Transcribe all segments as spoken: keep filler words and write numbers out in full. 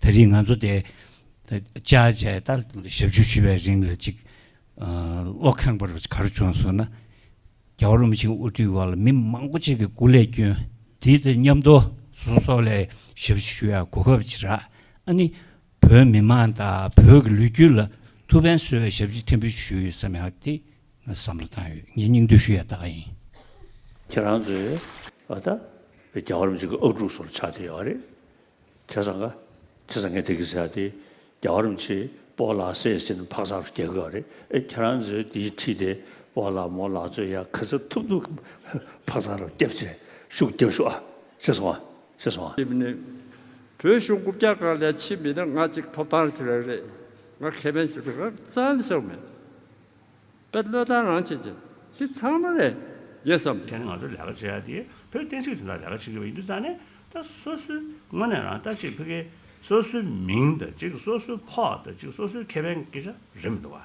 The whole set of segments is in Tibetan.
ད་རེས་ང་ཚོ་དེ་བཅར་བྱས་ད་ཞབས་ཞུ་ཞུ་བའི་རིང་ལ་ཅིག་བློ་ཁེངས་པོ་ག་རེ་བྱུང་སོང་ན། རྒྱལ་བ་རིན་པོ་ཆེའི་དབུ་ཁྲིད་འོག་ལ་མི་མང་པོ་ཅིག་གིས་སྐུ་ལས་བསྐྱོན། དེ་དང་མཉམ་དུ་སོ་སོ་ལ་ཞབས་ཞུ་ཞུ་ཡག་གོ་སྐབས་ཅིག་རག་ཨ་ནི་བོད་མི་མང་དང་བོད་ཀྱི་ལོ་རྒྱུས་ལ་ཐུགས་ཕན་གསོས་པའི་ཞབས་ཕྱི་ཕྲན་བུ་ཞུས་ཡོད་བསམ་ཡག་དེ་ང་བསམ་བློ་བཏང་ཡོད། ངས་སྙིང་བསྡུས་ཞུ་ཡག་ད་ག་ཡིན། ཁྱེད་རང་ཚོས་ཨ་ད་རྒྱལ་བ་རིན་པོ་ཆེ་གི་ཨབ་ཕྲུག་ཚོ་ལ་ཆགས་བསྡད་ཡོད་རེད། བྱས་ཙང་ག་བྱས་ཙང་ངས་དེ་གི་ཟེར་ཡ་དེ་རྒྱལ་བ་རིན་པོ་ཆེ་སྤོ་ལགས་སེ་ཟེར་ནས་འཕག་འཚག་རུ་རྒྱག་གི་ཡོད་རེད། ཨེ་ཁྱེད་རང་ཚོས་དེའི་ཁྲིད་དེ་སྤོ་ལགས་མོ་ལགས་ཚོས་ཡ་ག་ཚོད་ཐུབ་ཐུབ་འཕག་འཚག་རུ་རྒྱབ་བྱས་ཤུགས་རྒྱབ་ཤོག་ཨ། ཤེས་སོང་ཨ། ཤེས་སོང་ཨ། ཞེས་ནས། བོད་གཞུང་རྐུབ་བཀྱག་སྒང་ལ་ཕྱིན་མིན་ན་ང་གཅིག་ཐོབ་ཐང་ཞིག་རེད། ང་ཁེ་ཕན་ཞིག་རེད། ང་རྩ་ནས་བྱུང་མེད། དཔེ་བློས་བཏང་རང་བྱེད་ཅིག་དེ་ཚང་མ་རེད། ངས་བསམ། དེ་ནི་ང་ཚོ་ལས་ཀ་བྱེད་ཡ་དེ་བོད་བསྟན་སྲིད་དོན་དག་ལས་ཀ་བྱེད་དགོས་པ་ཡིན་དུས་ཙང་ནས་ད་སོ་སོའི་དངོས་གནས་རང་ད་ཅིག་ཕ་གི་སོ་སོའི་མིང་དང་ཅིག་སོ་སོའི་ཕོགས་དང་ཅིག་སོ་སོའི་ཁེ་ཕན་སྐད་ཆ་རེད་མི་འདུག་བ།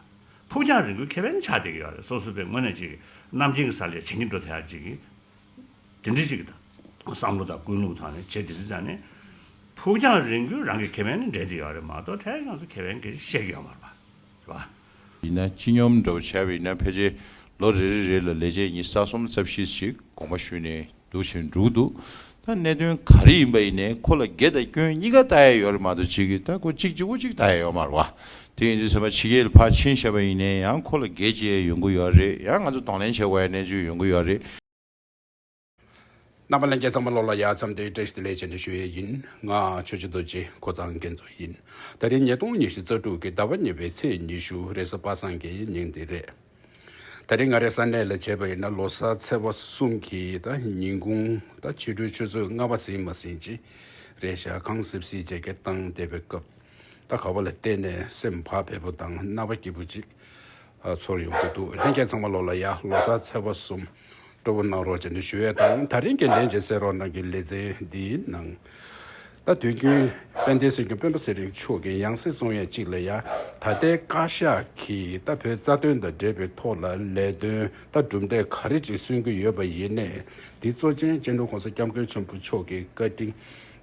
ཕུགས་རྒྱང་རིང་པོའི་ཁེ་ཕན་ཆགས་བསྡད་ཀྱི་ཡོད་རེད། སོ་སོ་པའི་དངོས་གནས་ཅིག་གནམ་རྒྱུན་གྱི་ས་ལ་བྱེད་ཀྱི་འགྲོ་ཐུབ་ཡ་ཅིག་གི་དེ་འདྲ་ཅིག་གི་བསམ་བློ་དང་ཀུན་སློང་ཐོག་ནས་བྱེད་དེ་འདྲ་ཙང་ནས་ཕུགས་རྒྱང་རིང་པོའི་རང་གི་ཁེ་ཕན་ནི་འདྲེན་དེ་ཡོད་རེད་མ་གཏོགས་ཕྲན་ང་ཚོ་ཁེ་ཕན་སྐད་ཆ་བཤད་ཀྱི་ཡོད་མ་རེད་པ། རེད་པ། ཡིན་ན་སྤྱི་སྙོམས་འདྲ་བོ་བྱས་པ་ཡིན་ན་ཕལ་ཆེར་ལོ་རེ་རེ་རེ་ལ་ལས་བྱེད་ཉི་ཤུ་རྩ་གསུམ་རྩ་བཞི་ཞིག་དགོངས་པ་ཞུས་ནས་འདུག་བཞིན་འགྲོ་གི་འདུག་ད་གནད་དོན་ག་རེ་ཡིན་པ་ཡིན་ནའི་ཁོ་ལ་དགེ་དང་སྐྱོན་གཉིས་ཀ་ལྟ་ཡ་ཡོད་རེད་མ་གཏོགས་གཅིག་གིས་ད་ཁོ་གཅིག་གཅིག་པོ་གཅིག་ལྟ་ཡ་ཡོད་མ་རེད་པ། དེ་ཡིན་དུས་ཚང་མ་ཕྱི་རྒྱལ་ལ་ཕར་ཕྱིན་བཞག་པ་ཡིན་ནའི་ཡང་ཁོ་ལ་དགེ་བྱས་ཡོང་གི་ཡོད་རེད། ཡང་ང་ཚོ་གདོང་ལེན་བྱེད་དགོས་ཡ་གནས་ཚུལ་ཡོང་གི་ཡོད་རེད། རྣམ་པ་ལྷན་རྒྱས་ཚང་མ་ལོགས་ལ་ཡ་མཚམས་འདིར་བཀྲ་ཤིས་བདེ་ལེགས་བྱས་ནས་ཞུ་ཡས་ཡིན། ང་ཆོས་རྗེ་རྡོ་རྗེ་ཁོ་ཚང་འགན་གཙོ་ཡིན། ད་རིང་ཉིས་སྟོང་ཉི་ཤུ་རྩ་དྲུག་གི་ཟླ་བ་གཉིས་པའི་ཚེས་ཉི་ཤུ་རེས་གཟའ་པ་སངས་ཀྱི་ཉིན་འདི་རེད། ད་རིང་ང་རའི་ས་གནས་ལ་བྱས་པ་ཡིན་ན་ལོ་གསར་ཚེས་པ་གསུམ་གྱི་ད་ཉིན་གུང་ད་ཕྱི་དྲོའི་ཆུ་ཚོད་ལྔ་པ་ཟིན་མ་ཟིན་ཅིག་རེད་ཤག་གངས་སིབ་སིབ་བྱེད་ཀྱི་སྟངས་བསྡད་པའི་སྐབས། ད་ག་བ་ལ་བལྟས་ནས་སེམས་བག་ཕེབས་པོ་དང་རྣ་བ་སྐྱིད་པོ་ཅིག་ཨ་ཚོར་ཡོང་གི་འདུག་ལྷན་རྒྱས་ཚང་མ་ལོགས་ལ་ཡ་ལོ་གསར་ཚེས་པ་གསུམ་སྤྲོ་པོ་གནང་རོགས་བྱས་ནས་ཞུ་ཡས་དང་། ད་རིང་གི་ལན་བྱས་གསན་རོགས་གནང་གི་ལེ་ཚན་འདིའི་ནང་ད་དུས་རྒྱུན་དཔལ་ལྡན་སྲིད་སྐྱོང་སྤེན་པ་ཚེ་རིང་མཆོག་གི་ཡང་སྲིད་གསུང་ཡས་གཅིག་ལ་ཡ་ད་ལྟའི་བཀའ་ཤག་གིས་ད་བོད་རྩ་དོན་དང་འབྲེལ་བའི་ཐོག་ལ་ལས་དོན་ད་གྲུབ་འབྲས་ག་རེ་ཅིག་སོན་གྱི་ཡོད་པ་ཡིན་ནའི་འདི་གཙོ་ཆེན་སྤྱི་ནོར་༸གོང་ས་༸སྐྱབས་མགོན་ཆེན་པོ་མཆོག་གི་བཀའ་དྲིན་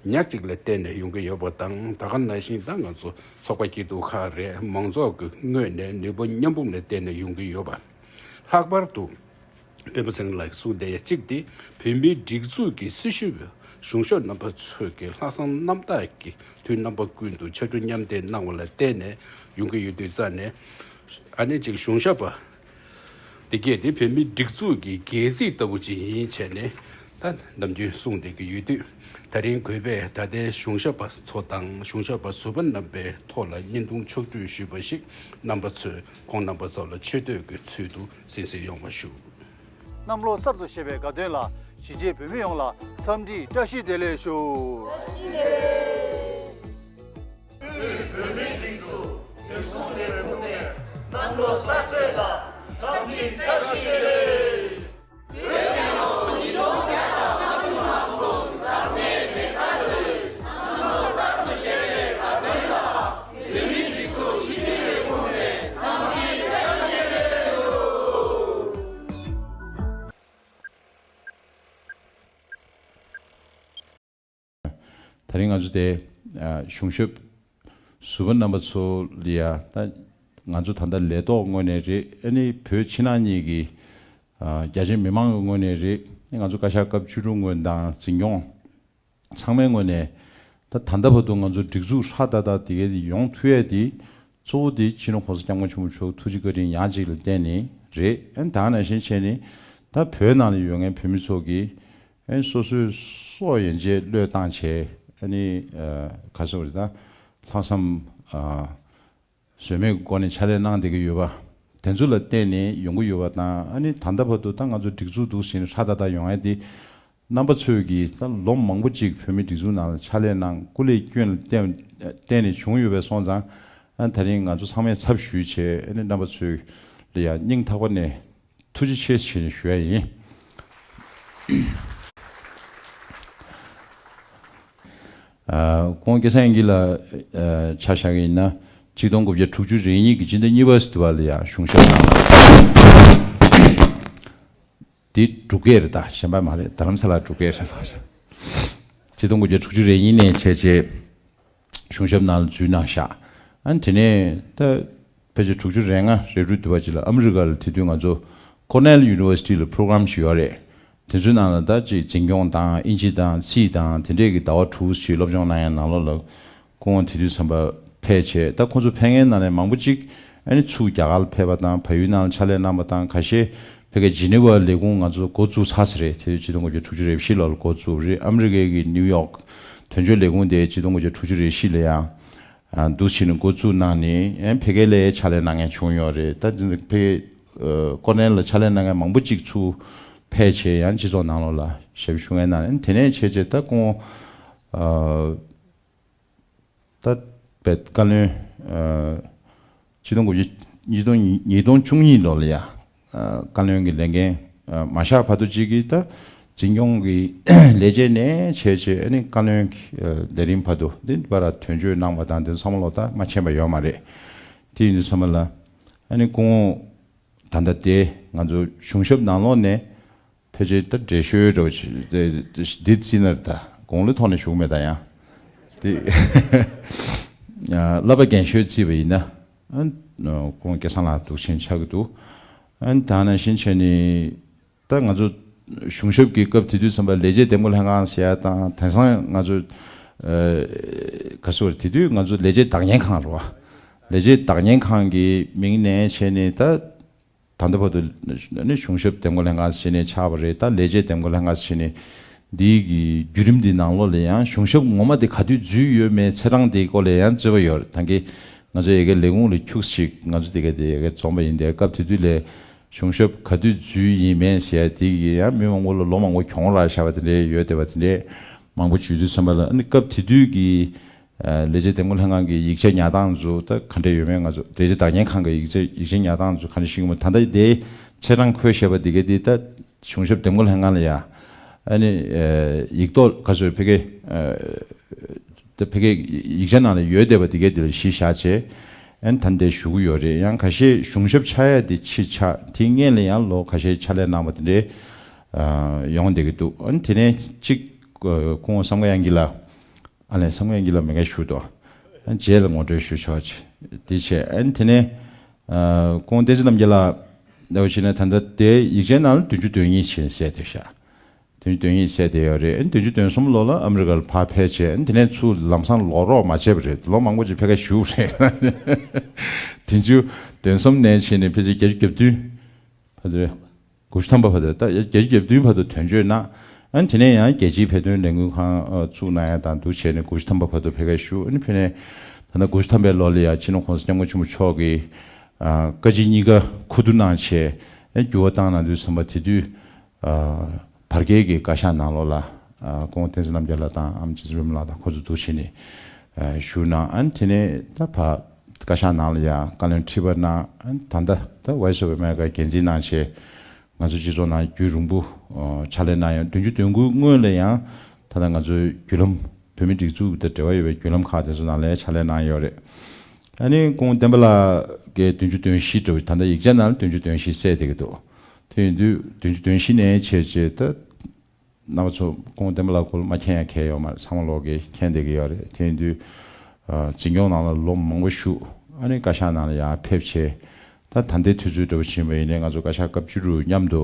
ཉག་གཅིག་ལ་བརྟེན་ནས་ཡོང་གི་ཡོད་པ་དང་། ད་ག་ནང་བཞིན་ད་ང་ཚོ་ཚོགས་པ་སྐྱིད་སྡུག་ཁག་རེད། མང་ཚོགས་ཀྱི་ངོས་ནས་ནུས་པ་མཉམ་སྤུངས་ལ་བརྟེན་ནས་ཡོང་གི་ཡོད་པ། ལྷག་པར་དུ་སྤེན་པ་ཚེ་རིང་ལགས་ཀྱིས་གསུངས་བསྡད་ཡ་གཅིག་དེ་བོད་མིའི་སྒྲིག་འཛུགས་ཀྱི་སྲི་ཞུ་བའི་གཞུང་ཞབས་རྣམ་པ་ཚོས་ཀྱི་ལྷག་བསམ་རྣམ་དག་གིས་དུས་རྣམ་པ་ཀུན་ཏུ་ཕྱར་གྲུ་མཉམ་འདེགས་གནང་བ་ལ་བརྟེན་ནས་ཡོང་གི་ཡོད་དུས་ཙང་ནས་ཨ་ནི་ཅིག་གཞུང་ཞབས་པ། དེ་གས་དེ་བོད་མིའི་སྒྲིག་འཛུགས་ཀྱི་སྒལ་ཚིགས་ལྟ་བུ་ཅིག་ཡིན་བྱས་ནས་ད་ནམ་རྒྱུན་གསུངས་བསྡད་ཀྱི་ཡོད་དུས། ད་རིང་གུས་པས་ད་ལྟའི་གཞུང་ཞབས་པ་ཚོ་དང་གཞུང་ཞབས་པ་ཟུར་པ་རྣམ་པའི་ཐོག་ལ་བརྙན་ཐུང་ཕྱོགས་བསྒྲིགས་ཞུས་པ་ཞིག་རྣམ་པ་ཚོས་ཁོང་རྣམ་པ་ཚོ་ལ་ཆེ་བསྟོད་ཀྱི་ཚུལ་དུ་གསན་གཟིགས་ཡོང་བ་ཞུ། གནམ་ལོ་གསར་དུ་བཞད་པའི་དགའ་སྟོན་ལ་གཞིས་བྱེས་བོད་མི་ཡོངས་ལ་འཚམས་འདྲིའི་བཀྲ་ཤིས་བདེ་ལེགས་ཞུ། དབུས་བོད་མིའི་སྒྲིག་འཛུགས་དུས་གསུམ་ལས་རིང་པོ་ནས་གནམ་ལོ་གསར་ཚེས་ལ་འཚམས་འདྲི་བཀྲ་ཤིས་བདེ་ལེགས། ད་རིང་ང་ཚོ་དེ་གཞུང་ཞབས་ཟུར་པ་རྣམ་པ་ཚོ་ལ་ཡ་ད་ང་ཚོ་ད་ལྟ་ལས་ཐོག་ངོས་ནས་རེད། ཨ་ནི་བོད་ཕྱི་ནང་གཉིས་ཀྱི་རྒྱ་ཆེའི་མི་མང་གི་ངོས་ནས་རེད། ང་ཚོ་བཀའ་ཤག་སྐབས་བཅུ་དྲུག་ངོས་དང་འཛིན་སྐྱོང་ཚང་མའི་ངོས་ནས་ད་ད་ལྟ་བར་དུ་ང་ཚོ་སྒྲིག་འཛུགས་ཧྲ་ཏག་ཏག་དེ་གའི་ཡོང་ཐུབ་ཡས་དེ་གཙོ་བོ་དེ་སྤྱི་ནོར་༸གོང་ས་༸སྐྱབས་མགོན་ཆེན་པོ་མཆོག་ཐུགས་རྗེ་བཀའ་དྲིན་ཡང་གཅིག་ལ་བརྟེན་ནས་རེད། ཨ་ནི་ད་ག་ནང་བཞིན་བྱས་ནས་ད་བོད་ནང་ལ་ཡོད་མཁན་བོད་མི་ཚོ་གིས་ཨ་ནི་སོ་སོའི་སྲོག་ཡན་ཆད་བློས་བཏང་བྱས་ཨ་ནི་ག་རེ་ཟེར་དགོས་རེད། ད་ལྷག་བསམ་ཟོལ་མེད་ཀྱི་སྒོ་ནས་ཕྱག་ལས་གནང་བསྡད་ཀྱི་ཡོད་པ་དེ་ཚོ་ལ་བརྟེན་ནས་ཡོང་གི་ཡོད་པ་དང་། ཨ་ནི་ད་ལྟ་བར་དུ་ད་ང་ཚོ་སྒྲིག་འཛུགས་འདུག་ཟེར་ནས་ཧྲ་ཏག་ཏག་ཡོང་ཡ་དེ་རྣམ་པ་ཚོས་ཀྱིས་ད་ལོ་མང་པོ་ཅིག་བོད་མིའི་སྒྲིག་འཛུགས་ནང་ལ་ཕྱག་ལས་གནང་། སྐུ་ལས་བསྐྱོན་ལ་བརྟེན་བརྟེན་ནས་བྱུང་ཡོད་པས་སོང་ཙང་། ཨ་ནི་ད་རིང་ང་ཚོ་ཚང་མས་ཚབ་ཞུས་བྱས་ཨ་ནི་རྣམ་པ་ཚོ་ལ་ཡ་སྙིང་ཐག་པ་ནས་ཐུགས་རྗེ་ཆེ་ཞེས་ཞུ་ཡ་ཡིན། ཨ་ཁོང་སྐལ་བཟང་དབྱངས་སྐྱིད་ལགས་ཨ་ཆ་བཞག་གི་ཡིན་ན་ཆིག་སྟོང་དགུ་བརྒྱ་དྲུག་ཅུ་རེ་གཉིས་ཀྱི་སྤྱི་ཟླ་གཉིས་པ་ཟེར་བ་ལ་ཡང་གཞུང་ཞབས་གནང་། འདི་འབྲུག་སྐད་རེད། ད་གཞན་པ་མ་རེད། རྡ་རམ་ས་ལ་འབྲུག་སྐད་རེད་ཟེར། ཆིག་སྟོང་དགུ་བརྒྱ་དྲུག་ཅུ་རེ་གཉིས་ནས་བྱས་རྗེས། གཞུང་ཞབས་ནང་ལ་འཛུལ་གནང་ཤག་ཨ་ནི་དེ་ནས་ད་ཕལ་ཆེར་དྲུག་ཅུ་རེ་ལྔ་རེ་དྲུག་དུ་བ་ཅིག་ལ་ཨ་མི་རི་ཀ་ལ་དེ་དུས་ང་ཚོ་Cornell University ལ་པོ་རོ་གྷ་རམ་ཞིག་ཡོད་རེད། དེ་ཚོའི་ནང་ལ་ད་ཅིག་འཛིན་སྐྱོང་དང་དབྱིན་ཇི་དང་རྩིས་དང་དེ་འདྲས་ཀྱི་ཟླ་བ་དྲུག་ཅིག་སློབ་སྦྱོང་གནང་ཡ་ནང་ལོགས་ལ་ཁོང་དེ་དུས་ཙམ་པ་ཕེབས་བྱས། ད་ཁོང་ཚོ་ཕེབས་མཁན་ནང་ནས་མང་པོ་ཅིག་ཨ་ནི་ཚུར་རྒྱ་གར་ལ་ཕེབས་པ་དང་བལ་ཡུལ་ནང་ལ་ཕྱག་ལས་གནང་པ་དང་། ཁ་ཤས་ཕ་གིའི་ཇི་ནི་ཝ་ལས་ཁུངས་ང་ཚོ་འགོ་བཙུགས་ཚར་ས་རེད། དེ་དུས་ཆིག་སྟོང་དགུ་བརྒྱ་དྲུག་ཅུ་རེ་བཞི་ལོ་ལ་འགོ་བཙུགས་རེད། ཨ་མི་རི་ཀའི་གི་ནིའུ་ཡོག་དོན་གཅོད་ལས་ཁུངས་དེ་ཆིག་སྟོང་དགུ་བརྒྱ་དྲུག་ཅུ་རེ་བཞི་ལ་ཡང་འདུག་བྱས་ནས་འགོ་བཙུགས་གནང་ནས་ཕ་གི་ལ་ཕྱག་ལས་གནང་མཁན་བྱུང་ཡོད་རེད། ད་དེ་ཕ་གི་ཀོར་ནེལ་ལ་ཕྱག་ལས་གནང་མཁན་མང་པོ་ཅིག་ཚུར་ཕེབས་བྱས་ཡང་སྤྱི་ཚོགས་ནང་ལོགས་ལ་ཞབས་ཞུ་མཁན་གནང་ནས། དེ་ནས་བྱས་རྗེས་ད་ཁོང་ད་བཀའ་བློན་ཆིག་སྟོང་དགུ་བརྒྱ་ཉིས་སྟོང་ཉིས་སྟོང་བཅུ་གཉིས་ལོ་ལ་ཡ་བཀའ་བློན་གྱི་ལས་འགན་མ་བཞག་བར་དུ་ཅིག་གིས་ད་འཛིན་སྐྱོང་གི་ལས་བྱེད་ནས་བྱས་བྱས་ཨ་ནི་བཀའ་བློན་གྱི་ལས་རིམ་བར་དུ་འདི་བར་དོན་གཅོད་གནང་བ་དང་དེ་ཚང་མ་ལོ་ད་མ་མཁྱེན་པ་ཡོད་མ་རེད། དེ་ཡིན་དུས་ཚང་མ་ལ་ཨ་ནི་ཁོང་ད་ལྟ་དེ་ང་ཚོ་གཞུང་ཞབས་ནང་ལོགས་ནས་ཕལ་ཆེར་ད་འགྲེལ་བཤད་འདྲ་བོ་ཅིག་འདི་བརྩིས་ན་ད་དགུང་ལོའི་ཐོག་ནས་བཞུགས་མེད་ད་ཡང་དེ་བསླབ་པ་རྒན་ཤོས་བརྩིས་པ་ཡིན་ན་ཨ་ཁོང་སྐལ་བཟང་ལགས་འདུག་ཕྱིན་ཆགས་ཀྱི་འདུག་ཨ་ནི་ད་ནང་བཞིན་བྱས་ནས་ད་ང་ཚོ་གཞུང་ཞབས་ཀྱི་སྐབས་དེ་དུས་ཙམ་པ་ལས་བྱེད་འདེམས་བསྐོ་ལྷན་ཁང་ཟེར་ཡ་དང་། དེང་སང་ང་ཚོ་ག་ཟེར་བ་རེད། དེ་དུས་ང་ཚོ་ལས་བྱེད་བདག་གཉེར་ཁང་རེད་བ། ལས་བྱེད་བདག་གཉེར་ཁང་གི་མིང་ནས་བྱས་ནས་ད་ད་ལྟ་བར་དུ་ནི་གཞུང་ཞབས་འདེམས་བསྐོ་ལྷན་ཁང་ཟེར་ནས་ཆགས་པ་རེད། ད་ལས་བྱེད་འདེམས་བསྐོ་ལྷན་ཁང་ཟེར་ནས་འདིའི་གི་བརྒྱུད་རིམ་འདི་ནང་ལོགས་ལ་ཡང་གཞུང་ཞབས་ངོ་མ་དེ་ག་དུས་འཛུལ་ཡོད་མེད་ཚེས་གྲངས་དེའི་སྐོར་ལ་ཡང་རྩོད་པ་ཡོད་རེད། ད་གིན་ང་ཚོ་ཡ་གི་ལས་ཁུངས་ལ་ཁྱུག་ཅིག་ང་ཚོ་དེ་ག་དེ་ཡ་གི་འཛོམས་པ་ཡིན། དེ་སྐབས་དེ་དུས་ལ་གཞུང་ཞབས་ག་དུས་འཛུལ་ཡིན་མིན་ཟེར་ཡ་དེ་གི་ཡང་མི་མང་པོ་ལ་ལོ་མང་པོ་གྱོང་རག་བཞག་པ་དེ་འདྲའི་ཡོད་བསྡད་པ་དེ་འདྲའི་མང་པོ་བྱུང་དུས་ཙམ་པ་ལ། ཨ་ནི་སྐབས་དེ་དུས་ཀྱི་ལས་བྱེད་འདེམས་བསྐོ་ལྷན་ཁང་གི་ཡིག་ཆ་ཉར་སྟངས་ཚོ་ད་ག་འདྲ་ཡོད་མེད། ང་ཚོ་ལས་བྱེད་བདག་གཉེར་ཁང་གི་ཡིག་ཆ་ཡིག་ཆ་ཉར་སྟངས་ཚོ་ག་འདྲ་ཞིག་ཡོད་མེད། ད་ལྟ་དེ་ཚེས་གྲངས་འཁོད་བཞག་པ་དེ་ག་དེ་ད་གཞུང་ཞབས་འདེམས་བསྐོ་ལྷན་ཁང་ལ་ཡ་ཨ་ནི་ཡིག་ཐོག་ག་ཚོད་ཕ་གི་ད་ཕ་གི་ཡིག་ཆ་ནང་ལ་ཡོད་བསྡད་པ་དེ་ག་དེ་ལ་གཞི་བཞག་བྱས་ཨ་ནི་ད་འདི་ཞུ་གི་ཡོད་རེད། ཡང་ཁ་ཤས་གཞུང་ཞབས་ཆགས་ཡ་དེ་ཕྱི་ཆགས་དེའི་སྔོན་ལ་ཡང་ལོ་ཁ་ཤས་ཕྱག་ལས་གནང་བ་དེ་འདྲའི་ཡོང་བསྡད་ཀྱི་འདུག་ཨ་ནི་དེ་ནས་གཅིག་ཁོང་བསམ་ཁ་དབྱངས་སྐྱིད་ལགས། ཨ་ལས་བསམ་ངན་གྱི་ལ་མི་འགའ་ཞུ་དོ། ཨ་རྗེས་ལ་ངོ་སྤྲོད་ཞུ་ཆོག་ཅིག་དེ་བྱས། ཨ་དེ་ནས་ཨ་ཁོང་བསྟན་འཛིན་རྣམ་རྒྱལ་ལགས་འདྲ་བོ་བྱས་ན་ད་ལྟ་དེ་ཡིག་ཆའི་ནང་ལ་བདུན་ཅུ་དོན་གཉིས་བྱས་གསལ་བསྡད་ཤག་བདུན་ཅུ་དོན་གཉིས་གསལ་བསྡད་ཡོད་རེད། ཨ་བདུན་ཅུ་དོན་གསུམ་ལོ་ལ་ཨ་མི་རི་ཀ་ལ་ཕར་ཕེབས་བྱས། ཨ་དེ་ནས་ཚུར་ལམ་སང་ལོག་རོགས་མ་བྱས་པ་རེད། ལོ་མང་པོ་ཅིག་ཕ་གིར་བཞུགས་རེད། བདུན་ཅུ་དོན་གསུམ་ནས་བྱས་ནས་ཕལ་ཆེར་བརྒྱད་ཅུ་གྱ་བདུན་བར་དུ་རེད། དགུ་བཅུ་ཐམ་པ་བར་དུ། ད་བརྒྱད་ཅུ་གྱ་བདུན་བར་དུ་དོན་གཅོད་གནང་། ཨ་ནི་དེ་ནས་ཡང་རྒྱལ་སྤྱིའི་བོད་དོན་ལས་འགུལ་ཁང་ཨ་བཙུགས་གནང་ཡ་དང་འདུག་བྱས་ནས་དགུ་བཅུ་ཐམ་པ་བར་དུ་ཕ་གིར་བཞུགས། ཨ་ནི་ཕ་ནས་ད་ལྟ་དགུ་བཅུ་ཐམ་པའི་ལོ་ལ་ཡང་སྤྱི་ནོར་༸གོང་ས་༸སྐྱབས་མགོན་ཆེན་པོ་མཆོག་གིས་ཨ་བཀའ་སྤྱི་གཉིས་ཀ་ཁུ་བསྡུ་གནང་བྱས་ཨ་འགྱུར་བ་བཏང་གནང་དུས་ཙམ་པ་དེ་དུས་ཨ་བར་བརྒལ་གྱི་བཀའ་ཤག་ནང་ལོགས་ལ་ཨ་ཁོང་བསྟན་འཛིན་རྣམ་རྒྱལ་ལགས་དང་ཨ་མ་རྗེ་བཙུན་སྒྲོལ་མ་ལགས་དང་ཁོང་ཚོ་འདུག་བྱས་ནས་ཨ་བཞུགས་གནང་། ཨ་ནི་དེ་ནས་ད་ཕར་བཀའ་ཤག་ནང་ལ་ཡང་བཀའ་བློན་ཁྲི་པ་གནང་། ཨ་ནི་ད་ལྟ་ད་Voice of America འགན་འཛིན་གནང་བྱས། ང་ཚོ་སྤྱི་ཚོགས་ནང་རྒྱུན་རིང་པོ་ཨ་ཕྱག་ལས་གནང་ཡོད། བདུན་ཅུ་དོན་དགུ་སྔོན་ལ་ཡང་ད་ལྟ་ང་ཚོའི་བརྒྱུད་ལམ་བོད་མི་སྒྲིག་འཛུགས་དང་འབྲེལ་བ་ཡོད་པའི་བརྒྱུད་ལམ་ཁག་དེ་ཚོ་ནང་ལ་ཡང་ཕྱག་ལས་གནང་ཡོད་རེད། ཨ་ནི་ཁོང་བསྟན་པ་ལགས་ཀྱིས་བདུན་ཅུ་དོན་བཞི་འདྲ་བོ། ད་ལྟ་ཡིག་ཆ་ནང་ལ་བདུན་ཅུ་དོན་བཞི་གསལ་བསྡད་ཀྱི་འདུག་དེ་ཡིན་དུས་བདུན་ཅུ་དོན་བཞི་ནས་བྱས་རྗེས་ད་རྣམ་པ་ཚོ་ཁོང་བསྟན་པ་ལགས་སྐོར་མ་མཁྱེན་ཡ་གང་ཡང་ཡོད་མ་རེད། ཚང་མ་ལོག་གིས་མཁྱེན་བསྡད་ཀྱི་ཡོད་རེད། དེ་ཡིན་དུས་ཨ་འཛིན་སྐྱོང་ནང་ལ་ལོ་མང་པོ་བཞུགས། ཨ་ནི་བཀའ་ཤག་ནང་ལ་ཡར་ཕེབས་བྱས། ད་ད་ལྟའི་དུས་ཚོད་འདྲ་བོ་ཕྱིན་པ་ཡིན་ནའི་ང་ཚོ་བཀའ་ཤག་སྐབས་བཅུ་དྲུག་མཉམ་དུ་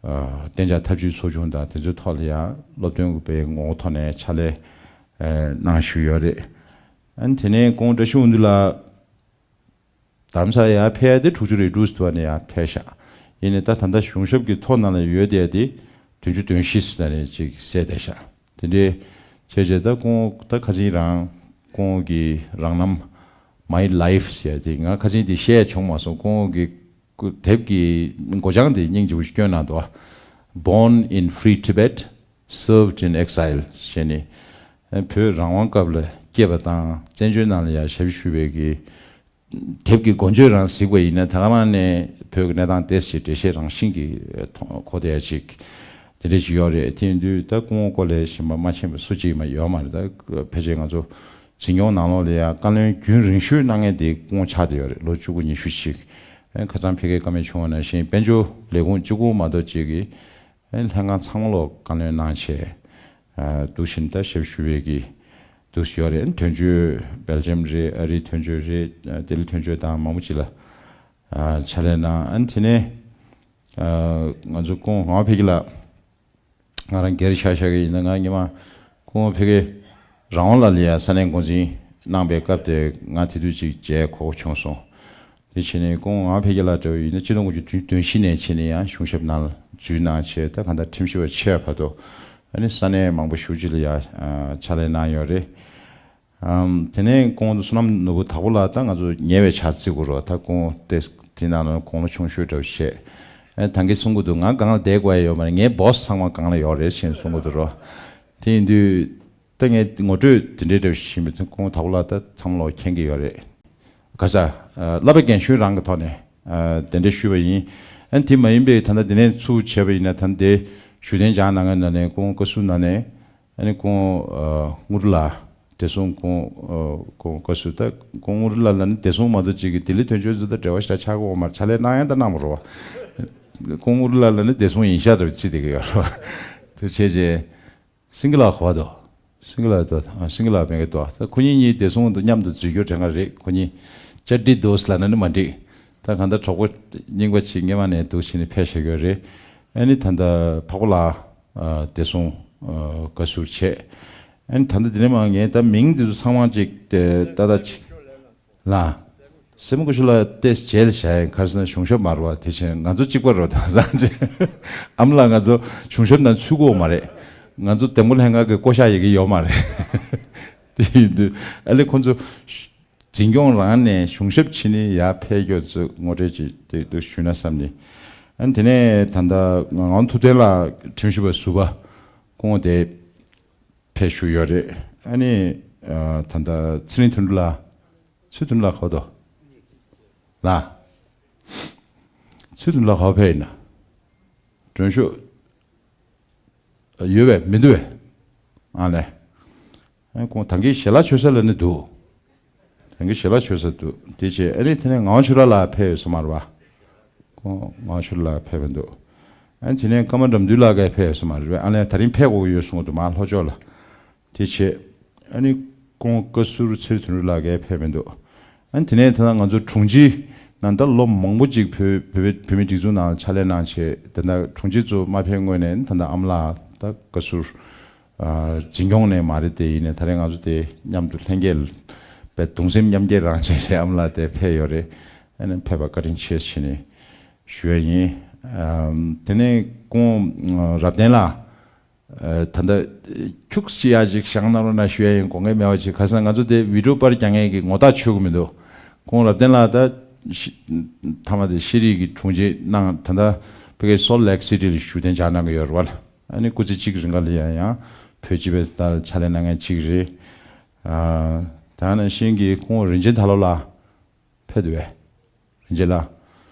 ཨ་གཏན་འཇགས་ཐབས་ཇུས་ཚོགས་ཆུང་དང་དེ་ཚོའི་ཐོག་ལ་ཡང་སློབ་སྟོན་དགོས་པའི་ངོ་བོ་ཐོག་ནས་ཕྱག་ལས་ཨ་གནང་བཞུགས་ཡོད་རེད། ཨ་ནི་དེ་ནས་ཁོང་བཀྲ་ཤིས་དབང་འདུས་ལགས་རྡ་རམ་ས་ལ་ཡར་ཕེབས་ཡ་དེ་དྲུག་ཅུ་རེ་དྲུག་ཙམ་དུ་བ་ནས་ཡར་ཕེབས་ཤག་ཡིན་ནའི་ད་ད་ལྟ་གཞུང་ཞབས་ཀྱི་ཐོ་ནང་ལ་ཡོད་བསྡད་ཡ་དེ་བདུན་ཅུ་དོན་བཞི་ཙམ་དུ་ནས་ཅིག་གསལ་བསྡད་ཤག་དེ་འདྲའི་བྱས་རྗེས་ད་ཁོང་ད་ཁ་སང་རང་ཁོང་གི་རང་རྣམ་My Life ཟེར་ཡ་དེ་ང་ཁ་སང་དེ་བཤད་ཡ་བྱུང་མ་སོང་། ཁོང་གི་དེབ་ཀྱི་མགོ་བྱང་དེ་སྙིང་རྗེ་པོ་ཞིག་བསྐྱོན་གནང་འདུག Born in Free Tibet, Served in Exile ཞེས་ནས། བོད་རང་དབང་སྐབས་ལ་སྐྱེས་པ་དང་བཙན་བྱོལ་ནང་ལ་ཡང་ཞབས་ཞུ་བའི་གི་དེབ་ཀྱི་མགོ་བརྗོད་རང་གཟིགས་པ་ཡིན་ན་ད་ག་རང་ནས་བོད་ཀྱི་གནས་སྟངས་ཏོག་ཙམ་འགྲེལ་བཤད་རང་བཞིན་གྱིས་མཐོང་གོ་བསྡད་ཡ་ཅིག་དེ་འདྲ་ཞིག་ཡོད་རེད། དེ་ཡིན་དུས་ད་སྐུ་ངོ་སྐོར་ལས་གཞན་པ་མ་མཁྱེན་པ་སུ་གཅིག་མ་ཡོད་མ་རེད། ད་ཕལ་ཆེར་ང་ཚོ་འཛིན་སྐྱོང་ནང་ལོགས་ལ་ཡང་བཀའ་བློན་རྒྱུན་རིང་ཤོས་གནང་མཁན་དེ་སྐུ་ངོ་ཆགས་བསྡད་ཡོད་རེད། ལོ་བཅུ་དགུ་ཉི་ཤུ་ཅིག་ཁ་སང་ཕ་གིའི་བཀའ་མོལ་བྱུང་བ་ནང་བཞིན་དཔལ་འབྱོར་ལས་ཁུངས་གཅིག་པོ་མ་གཏོགས་གཅིག་གིས་ལྷན་ཁང་ཚང་མ་ལོག་བཀའ་བློན་གནང་བྱས་འདུག་བཞིན་ད་ཞབས་ཞུ་བའི་གི་ འདུག་ཡོད་རེད། དོན་གཅོད་སྦེལ་ཇམ་རེད། ཨ་རིའི་དོན་གཅོད་རེད། ཨ་ལྡི་ལི་དོན་གཅོད་དང་མང་པོ་ཅིག་ལ་ཨ་ཕྱག་ལས་གནང་། ཨ་ནི་དེ་ནས་ཨ་ང་ཚོ་སྐུ་ངོ་ངག་དབང་འཕེལ་རྒྱས་ལགས། ང་རང་སྒེར་ཆ་བཞག་གི་ཡིན་ན། ང་སྔོན་མ་སྐུ་ངོ་འཕེལ་རྒྱས་རང་དབང་ལགས་ལ་ཡ་ས་གནས་འགོ་འཛིན་གནང་པའི་སྐབས་དེ་ང་དེ་དུས་ཅིག་མཇལ་གོ་བྱུང་སོང་། དེ་བྱས་ནས་སྐུ་ངོ་ངག་དབང་འཕེལ་རྒྱས་ལགས་འདྲ་བོ་ཡིན་ན་ཆིག་སྟོང་དགུ་བརྒྱ་བདུན་ཅུ་དོན་བཞི་ནས་བྱས་ནས་ཡང་གཞུང་ཞབས་ནང་ལ་འཛུལ་གནང་བྱས། ད་གང་ལྟར་ཁྲིམས་ཞིབ་པ་ཆེ་བ་བར་དུ་ཨ་ནི་ས་གནས་མང་པོ་ཞེ་པོ་ཅིག་ལ་ཡང་ཨ་ཕྱག་ལས་གནང་ཡོད་རེད། ཨམ། དེ་ནས་སྐུ་ངོ་བསོད་ནམས་ནོར་བུ་དྭགས་པོ་ལགས་ད་ང་ཚོ་ཉེ་བའི་ཆ་བརྩི་དགོས་རེད། ད་སྐུ་ངོ་དེ་དེ་ནང་ལ་དགུང་ལོ་ཆུང་ཤོས་འདྲ་བོ་བྱས། ཨ་ད་གིན་གསུང་གི་འདུག་ང་སྒང་ལ་བསྡད་དགོས་ཡ་ཡོད་མ་རེད། ངའི་སྦོ་སི་ཚང་མ་སྒང་ལ་ཡོད་རེད་ཅེས་གསུང་གི་འདུག་རོ། དེ་ཡིན་དུས་ད་ངས་ངོ་སྤྲོད་དེ་འདྲའི་འདྲ་བོ་ཞིག་ཡིན་པ་དེ་སྐུ་ངོ་དྭགས་པོ་ལགས་ད་ཚང་མ་ལོག་མཁྱེན་གྱི་ཡོད་རེད། ག་ས། ཨ་བསླབ་པའི་རྒན་གཞོན་རང་གི་ཐོག་ནས་ཨ་གདན་འདྲེན་ཞུས་པ་ཡིན། ཨ་ནི་དེ་མ་ཡིན་པའི་ད་ལྟ་དེ་ནས་ཚུར་བྱས་པ་ཡིན་ན། ད་ལྟ་དེ་བཞུགས་གདན་འཇགས་གནང་མཁན་ནང་ནས་སྐུ་ངོ་བཀའ་ཟུར་ནང་ནས་ཨ་ནི་སྐུ་ངོ་ཨ་དངོས་གྲུབ་ལགས། བདེ་སྲུང་སྐུ་ངོ་ཨ་སྐུ་ངོ་བཀའ་ཟུར། ད་སྐུ་ངོ་དངོས་གྲུབ་ལགས་ལ་ནི་བདེ་སྲུང་མ་གཏོགས་ཅིག་གི་ལྡི་ལི་དོན་གཅོད་ཚོ་ད་འབྲེལ་བ་ཞེ་དྲག་ཆགས་ཀྱི་ཡོད་མ་རེད། ཕྱག་ལས་གནང་ཡ་ད་གནང་བ་རེད་བ། སྐུ་ངོ་དངོས་གྲུབ་ལགས་ལ་ནི་བདེ་སྲུང་ཡིན་ཤག་འདྲ་བོ་བརྩིས་བསྡད་ཀྱི་ཡོད་རེད་བ། དེ་བྱས་རྗེས། སེང་གེ་ལགས་ག་པར་འདུག་སེང་གེ་ལགས་འདུག་ཨ་སེང་གེ་ལགས་མེད་ཀྱི་འདུག་ད་ཁོ་གཉིས་གཉིས་བདེ་སྲུང་དང་མཉམ་དུ་འཛུལ་རྒྱུ་དྲན་ག་རེད། ཁོ་གཉིས་ཅར་ཏི་འདུག་ལབ་ན་ནི་མ་འགྲིག་ད་གང་ལྟར་གྲོགས་པོ་རྙིང་པ་ཅིག་སྔོན་མ་ནས་འདུག་བྱས་ནས་ཕེབས་བཞག་གི་ཡོད་རེད། ཨ་ནི་ད་ལྟ་འཕགས་པ་ལགས་ཨ་བདེ་སྲུང་ཨ་བཀའ་ཟུར་བྱས། ཨ་ནི་ད་ལྟ་འདི་ནས་མར་ངས་ད་མིང་འདི་ཚོ་ཚང་མ་ཅིག་ཏག་ཏག་ཅིག་ལ། སྲས་མོ་བཀའ་ཟུར་ལགས་ཏོག་ཙམ་རྗེས་ལ་བཞག་ཡིན། ག་རེ་ཟེར་ན་གཞུང་ཞབས་མ་རེད་བ། དེ་བཞིན་ང་ཚོ་གཅིག་པ་རེད་བ། ད་སང་ཆེ་ཨ་མ་ལགས་ང་ཚོ་གཞུང་ཞབས་ནང་ཚུད་ཀྱི་ཡོད་མ་རེད། ང་ཚོ་འདེམས་བསྐོ་ལྷན་ཁང་གི་བསྐོ་བཞག་ཡི་གེ་ཡོད་མ་རེད། དེ་ཡིན་དུས་ཨ་ལས་ཁོང་ཚོ་འཛིན་སྐྱོང་རང་ནས་གཞུང་ཞབས་ཕྱི་ནས་ཡར་ཕེབས་རྒྱུ་ཚོ་ངོ་སྤྲོད་ཅིག་དེ་དུ་ཞུས་ན་བསམ་ནས། ཨ་ནི་དེ་ནས་ད་ལྟ་ངག་དབང་ཐུབ་བསྟན་ལགས་ཁྲིམས་ཞིབ་པ་ཟུར་པ་སྐུ་ངོ་དེ་ཕེབས་བཞུགས་ཡོད་རེད། ཨ་ནི་ཨ་ད་ལྟ་ཚེ་རིང་དོན་གྲུབ་ལགས། ཚེ་དོན་ལགས་ག་པར་འདུག་ལགས། ཚེ་དོན་ལགས་ག་པར་ཕེབས་ཡིན་ན། མགྲོན་ཤོག་ཡོད་པས་མི་འདུག་པས། ཨ་ལས། ཨ་ཁོང་ད་གིན་ཞལ་ལག་མཆོད་ས་ལ་ནི་འདུག་ད་གིན་ཞལ་ལག་མཆོད་ས་འདུག་དེ་བྱས་ཨ་ནི་དེ་ནས་ངག་དབང་ཆོས་གྲགས་ལགས་ཕེབས་ཡོད་ས་མ་རེད་བ། ཁོང་ངག་དབང་ཆོས་གྲགས་ལགས་ཕེབས་པ་འདུག་ཨ་ནི་དེ་ནས་ཀརྨ་དགྲ་འདུལ་ལགས་ཀྱིས་ཕེབས་ཡོད་ས་མ་རེད་བས། ཨ་ནི་ད་རིང་ཕེབས་དགོས་ཀྱི་ཡོད་གསུངས་འདུག་མར་ལྷོ་ཕྱོགས་ལ། དེ་བྱས། ཨ་ནི་སྐུ་ངོ་བཀའ་ཟུར་ཚེ་རིང་དོན་གྲུབ་ལགས་ཀྱིས་ཕེབས་མི་འདུག་ཨ་ནི་དེ་ནས་ད་ལྟ་ང་ཚོ་དྲུང་ཆེ་ནང་ད་ལོ་མང་པོ་ཅིག་བོད་བོད་བོད་མིའི་སྒྲིག་འཛུགས་ནང་ཕྱག་ལས་གནང་བྱས། ད་ལྟ་དྲུང་ཆེ་ཚོ་མ་ཕེབས་སྔོན་ནས་ད་ལྟ་ཨ་མ་ལགས་ད་བཀའ་ཟུར་ཨ་འཛིན་སྐྱོང་ནས་མ་རེད། དེ་ཡིན་ནའི་ད་རེས་ང་ཚོ་དེ་མཉམ་དུ་ལྷན་རྒྱས་པའི་གདུང་སེམས་མཉམ་སྐྱེད་རང་བྱས་བྱས་ཨ་མ་ལགས་དེ་ཕེབས་ཡོད་རེད། ཨ་ནི་ཕེབས་པ་བཀའ་དྲིན་ཆེ་ཞུས་ནས་ཞུ་ཡ་ཡིན། ཨ་དེ་ནས་སྐུ་ངོ་རབ་བརྟན་ལགས། ཨ་ད་ལྟ་ཁྱུག་ཅིག་ཡར་ཅིག་བཞེངས་གནང་རོགས་གནང་ཞུ་ཡ་ཡིན། དགོངས་འགལ་མེད་པ་ཅིག་ག་རེ་ཟེར་ན་ང་ཚོ་དེ་བི་ཌི་ཡོ་པར་རྒྱག་མཁན་གྱི་ངོ་རྟགས་ཆོད་ཀྱི་མི་འདུག་ཁོང་རབ་བརྟན་ལགས་ད་ཤི་མཐའ་མ་དེ་ཤེས་རིག་གི་དྲུང་ཆེ་གནང་། ད་ལྟ་ཕ་གིའི་སོལ་ལེག་སི་ཊི་ལ་བཞུགས་གདན་འཇགས་གནང་གི་ཡོད་རེད་བ། ཨ་ནི་སྐུ་ཚེ་གཅིག་རིང་ག་ལ་ཡང་ཡང་བོད་སྤྱི་པའི་ལྟར་ཕྱག་ལས་གནང་མཁན་གཅིག་རེད། ཨ་ད་ནང་བཞིན་གྱི་ཁོང་རིན་ཆེན་དར་ལོ་ལགས་ཕེབས་འདུག་པས། རིན་ཆེན་ལགས།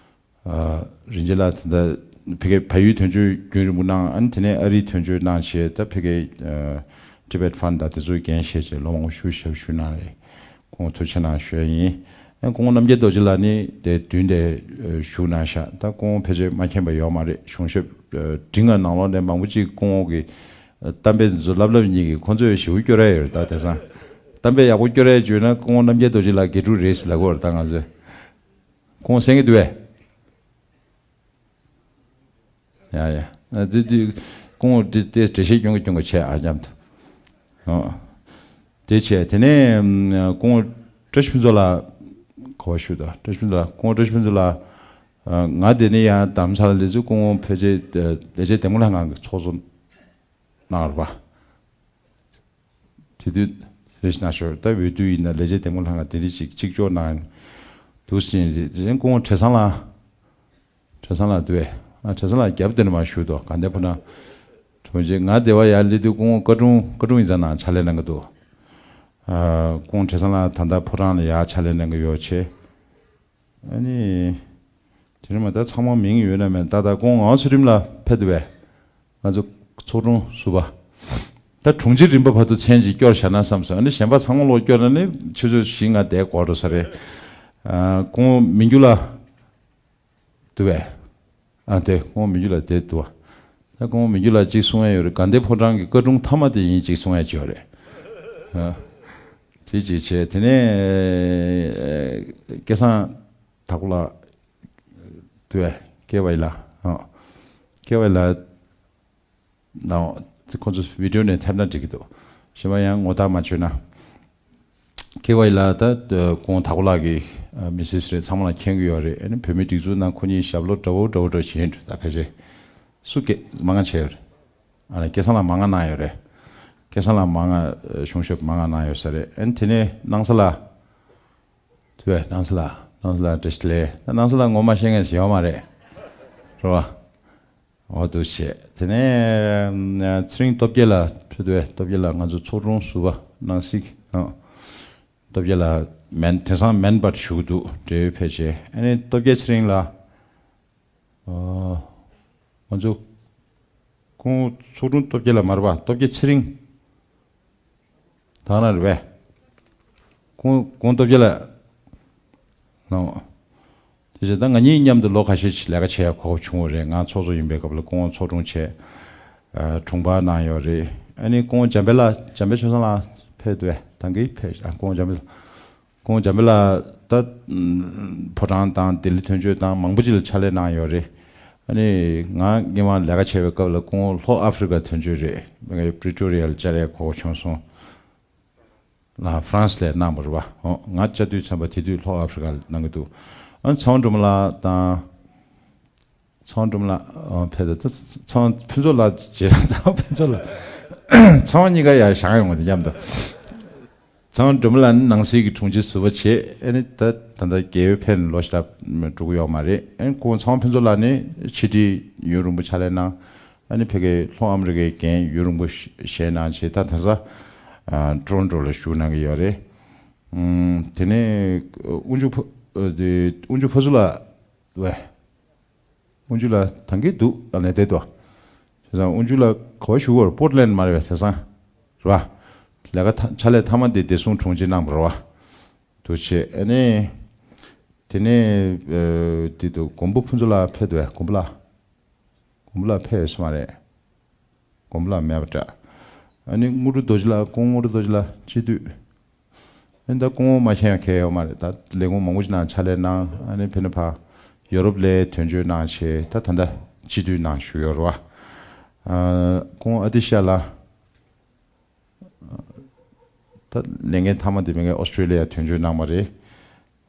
ཨ་རིན་ཆེན་ལགས་ད་ལྟ་ཕ་གིའི་བལ་ཡུལ་དོན་གཅོད་རྒྱུན་རིང་པོ་གནང་། ཨ་ནི་དེ་ནས་ཨ་རིའི་དོན་གཅོད་གནང་བྱས། ད་ཕ་གིའི་ཨ་Tibet Fund དང་དེ་ཚོའི་འགན་བཞེས་བྱས་ལོ་མང་པོ་ཞིག་ཞབས་ཞུ་གནང་རེད། ཁོང་ཐུགས་རྗེ་ཆེ་གནང་ཞུ་ཡ་ཡིན། ཨ་སྐུ་ངོ་རྣམ་རྒྱལ་རྡོ་རྗེ་ལགས་ནི་དེ་མདུན་དེ་ཨ་བཞུགས་གནང་ཤག་ད་སྐུ་ངོ་ཕལ་ཆེར་མ་མཁྱེན་པ་ཡོད་མ་རེད། གཞུང་ཞབས་ཨ་འབྲིང་ང་ནང་ལོགས་ནས་མང་པོ་ཅིག་སྐུ་ངོ་གི་ཨ་གཏམ་དཔེ་འདི་ཚོ་ལབ་ལབ་ཉིད་ཀྱིས་ཁོང་ཚོས་ཞེ་པོ་སྐྱོ་ར་ཡོད་རེད། ད་དེང་སང་གཏམ་དཔེ་ཡག་པོ་སྐྱོ་ར་བརྗོད་ན་སྐུ་ངོ་རྣམ་རྒྱལ་རྡོ་རྗེ་ལགས་དགེ་ཕྲུག་རེད་ཟེར་ལབ་ཀྱི་ཡོད་རེད། ད་ང་ཚོས། ཁོང་གསན་གྱི་འདུག་པས། ཡ་ཡ། ཨ་འདི་འདི་ཁོང་འདི་དེ་འགྲེལ་བཤད་སྐྱོན་གྱི་སྐྱོན་གྱི་བྱས་ཨ་མཉམ་དུ། ཨོ། དེ་བྱས་དེ་ནས་ཁོང་བཀྲ་ཤིས་ཕུན་ཚོགས་ལགས་ག་པར་བཞུགས་འདུག་བཀྲ་ཤིས་ཕུན་ཚོགས་ལགས། ཁོང་བཀྲ་ཤིས་ཕུན་ཚོགས་ལགས་ཨ་ང་དེ་ནས་ཡང་རྡ་རམ་ས་ལ་སླེབས་ཚུལ་སྐུ་ངོ་ཕལ་ཆེར་ལས་བྱེད་འདེམས་བསྐོ་ལྷན་ཁང་གི་ཚོགས་གཙོ་གནང་རེད་པ། དེ་དུས་རེ་ཞིག་ན་ཞོར་ད་འོས་བསྡུ་ཡིན་ན་ལས་བྱེད་འདེམས་བསྐོ་ལྷན་ཁང་དེ་འདྲ་ཅིག་གཅིག་ལྕོགས་གནང་འདུག་ཟེར་རེད། དེ་རིང་སྐུ་ངོ་བྲེ་སྲང་ལགས། བྲེ་སྲང་ལགས་འདུག་པས། ཨ་བྲེ་སྲང་ལགས་རྒྱབ་དེ་ནས་མར་བཞུགས་འདུག་དགའ་ལྡན་ཕོ་བྲང་དྲུང་ཆེ། ང་དེ་བ་ཡར་སླེབས་དུས་སྐུ་ངོ་བཀའ་དྲུང་བཀའ་དྲུང་ཡིག་ཚང་ནང་ཕྱག་ལས་གནང་གི་འདུག་ཨ་སྐུ་ངོ་བྲེ་སྲང་ལགས་ད་ལྟ་ཕོ་བྲང་ལ་ཡར་ཕྱག་ལས་གནང་གི་ཡོད་བྱས། ཨ་ནི། དེ་རིང་མ་ད་ཚང་མ་མིང་ཡོད་ན་མེད་ད། ད་སྐུ་ངོ་ངག་དབང་ཚུལ་ཁྲིམས་ལགས་ཕེབས་འདུག་པས། ང་ཚོ་ཚོགས་དྲུང་ཟུར་པ། ད་དྲུང་ཆེ་རིམ་པ་བར་དུ་མཚན་ཅིག་སྐྱོར་བཞག་ན་བསམ་སོང་། ཨ་ནི་གཞན་པ་ཚང་མ་ལོག་སྐྱོར་ན་ནི་ཆུ་ཚོད་བཞི་ལྔ་བསྡད་དགོས་འགྲོ་ས་རེད། ཨ་སྐུ་ངོ་མི་འགྱུར་ལགས་འདུག་པས། ཨ་དེ་སྐུ་ངོ་མི་འགྱུར་ལགས་བསྡད་འདུག་པ། ད་སྐུ་ངོ་མི་འགྱུར་ལགས་གཅིག་གསུང་ཡ་ཡོད་རེད། དགའ་ལྡན་ཕོ་བྲང་གི་བཀའ་དྲུང་མཐའ་མ་དེ་ཡིན་གཅིག་གསུང་ཡ་ཅིག་ཡོད་རེད། ཨ། དེ་ཅིག་བྱས། དེ་ནས་སྐལ་བཟང་དྭགས་པོ་ལགས། དུ་བས་སྐལ་བ་ཡི་ལགས། ཨ། སྐལ་བ་ཡི་ལགས། ནའོ། ཁོ་ཚོ་བི་ཌིའོ་ནས་ཐེབས་ན་འགྲིག་གི་འདུག་གཞན་པ་ཡང་ངོ་རྟགས་མ་བྱོས་ན། སྐལ་བ་ཡི་ལགས་ད་ཁོང་དྭགས་པོ་ལགས་ཀྱི་མི་སིས་རེད། ཚང་མ་ལ་མཁྱེན་གྱི་ཡོད་རེད། ཨ་ནི་བོད་མི་སྒྲིག་འཛུགས་ནང་ཁོ་གཉིས་ཞབས་ལོ་འདྲ་བོ་འདྲ་བོ་འདྲ་བོ་བྱེད་འགྲོ། ད་ཕལ་ཆེར་སུ་སྐད་མང་ང་བྱས་ཡོད་རེད། ཨ་ནི་སྐལ་བཟང་ལགས་མང་ང་གནང་ཡོད་རེད། སྐལ་བཟང་ལགས་མང་ང་གཞུང་ཞབས་མང་ང་གནང་ཡོད་ས་རེད། ཨ་ནི་དེ་ནས་སྣང་ས་ལགས། དུ་བས་སྣང་ས་ལགས། སྣང་ས་ལགས་བཀྲ་ཤིས་བདེ་ལེགས། ད་སྣང་ས་ལགས་ངོ་མ་ཤེས་མཁན་ཞིག་ཡོད་མ་རེད། རེད་བ། འོ་འདུག་བྱས། དེ་ནས་ཚེ་རིང་སྟོབས་རྒྱལ་ལགས་ཕེབས། དུ་བས་སྟོབས་རྒྱལ་ལགས་ང་ཚོ་ཚོགས་དྲུང་ཟུར་པ་སྣང་སྲིད། ཨ། སྟོབས་རྒྱལ་ལགས་མེན་དེང་སང་མེན་པར་བཞུགས་འདུག་འབྲེལ་ཡོད་ཕལ་ཆེར། ཨ་ནི་སྟོབས་རྒྱལ་ཚེ་རིང་ལགས། ཨ། ང་ཚོ་ཁོང་ཚོགས་དྲུང་སྟོབས་རྒྱལ་ལགས་མ་རེད་པ། སྟོབས་རྒྱལ་ཚེ་རིང་། ད་ན་རེད་པས། ཁོང་ཁོང་སྟོབས་རྒྱལ་ལགས། ནོ། དེ་བྱས་ད་ང་གཉིས་མཉམ་དུ་ལོ་ཁ་ཤས་ཤིག་ལས་ཀ་བྱེད་ཡ་གོ་སྐབས་བྱུང་བ་རེད། ང་ཚོགས་གཙོ་ཡིན་པའི་སྐབས་ལ་ཁོང་ཚོགས་དྲུང་བྱས། ཨ། དྲུང་འཕར་གནང་ཡོད་རེད། ཨ་ནི་ཁོང་འཇམ་དཔལ་ལགས། འཇམ་དཔལ་ཆོས་བཟང་ལགས་ཕེབས་འདུག་གས། ད་གིན་ཕེབས། ཨ། ཁོང་འཇམ་དཔལ། ཁོང་འཇམ་དཔལ་ལགས་ད་ཕོ་བྲང་དང་ལྡི་ལི་དོན་གཅོད་དང་མང་པོ་ཅིག་ལ་ཕྱག་ལས་གནང་ཡོད་རེད། ཨ་ནི་ང་སྔོན་མ་ལས་ཀ་བྱེད་པའི་སྐབས་ལ་ཁོང་ལྷོ་ཨ་ཧྥི་རི་ཀ་དོན་གཅོད་རེད། པི་རི་ཊོ་རི་ཡ་ལ་བཅར་ཡ་གོ་སྐབས་བྱུང་སོང་། ལ་ཧྥ་རན་སི་ལ་གནང་བ་རེད་བ། ཨོ། ང་བཅར་དུས་ཙམ་པ་དེ་དུས་ལྷོ་ཨ་ཧྥི་རི་ཀ་ལ་གནང་གི་འདུག་ཨ། ཚེ་དབང་སྒྲོལ་མ་ལགས་དང་། ཚེ་དབང་སྒྲོལ་མ་ལགས། ཨ། ཕེབས་ད། ཚེ་དབང་ཕུན་ཚོགས་ལགས་བྱས། ཚེ་དབང་ཕུན་ཚོགས་ལགས། ཚེ་དབང་གཉིས་ཀ་ཡར་བཞེངས་ཡོང་གི་འདུག་མཉམ་དུ། ཚེ་དབང་སྒྲོལ་མ་ལགས་ནི་ནང་སྲིད་ཀྱི་དྲུང་ཆེ་ཟུར་པ་བྱས། ཨ་ནི་ད་ད་ལྟ་རྒས་ཡོལ་ཕེབས་ནས་ལོ་ཞེ་དྲག་འགྲོ་གི་ཡོད་མ་རེད། ཨ་ནི་ཁོང་ཚེ་དབང་ཕུན་ཚོགས་ལགས་ནི་ཕྱི་དྲིལ་ཡུན་རིང་པོ་ཕྱག་ལས་གནང་། ཨ་ནི་ཕ་གིའི་ལྷོ་ཨ་མི་རི་ཀའི་འགན་ཡུན་རིང་པོ་བཞེས་གནང་བྱས། ད་ད་ཆ་ཨ་ཊོ་རོན་ཊོ་ལ་བཞུགས་གནང་གི་ཡོད་རེད། ཨུམ། དེ་ནས་དབུ་འཇུག་ཕ། ཨ། དེ་དབུ་འཇུག་ཕ་ཟུར་ལགས། ཝེ། དབུ་འཇུག་ལགས་ད་གིན་འདུག་ཨ། ལས་དེ་དོ། བྱས་ཙང་དབུ་འཇུག་ལགས་ག་པར་བཞུགས་པ་རེད། པོར་ཊི་ལེན་ཌི་མ་རེད་པས། བྱས་ཙང་རེད་བ། ལས་ཀ་ཐ། ཕྱག་ལས་མཐའ་མ་དེ་བདེ་སྲུང་དྲུང་ཆེ་གནང་བ་རེད་བ། འདུག་བྱས། ཨ་ནི་དེ་ནས་ཨ་དེ་དུ་མགོན་པོ་ཕུན་ཚོགས་ལགས་ཕེབས་འདུག་པས། མགོན་པོ་ལགས། མགོན་པོ་ལགས་ཕེབས་ཡོད་ས་མ་རེད། མགོན་པོ་ལགས་མེད་པ་འདྲ། ཨ་ནི་དངོས་གྲུབ་རྡོ་རྗེ་ལགས། ཁོང་དངོས་གྲུབ་རྡོ་རྗེ་ལགས་སྤྱི་འཐུས། ཨ་ནི་ད་ཁོང་མ་མཁྱེན་ཡ་གང་ཡང་ཡོད་མ་རེད། ད་ལས་ཁུངས་མང་པོ་ཅིག་ནང་ཕྱག་ལས་གནང་། ཨ་ནི་ཕ་གི་ནས་ཕར་ཡོ་རོབ་ལ་དོན་གཅོད་གནང་བྱས། ད་ད་ལྟ་སྤྱི་འཐུས་ནང་བཞུགས་ཡོད་རེད་བ། ཨ། ཁོང་ཨ་ཏི་ཤ་ལགས། ད་ལས་འགན་མཐའ་མ་དེ་མ་གི་ཨོ་སི་ཀྲོ་ལི་ཡ་དོན་གཅོད་གནང་བ་རེད།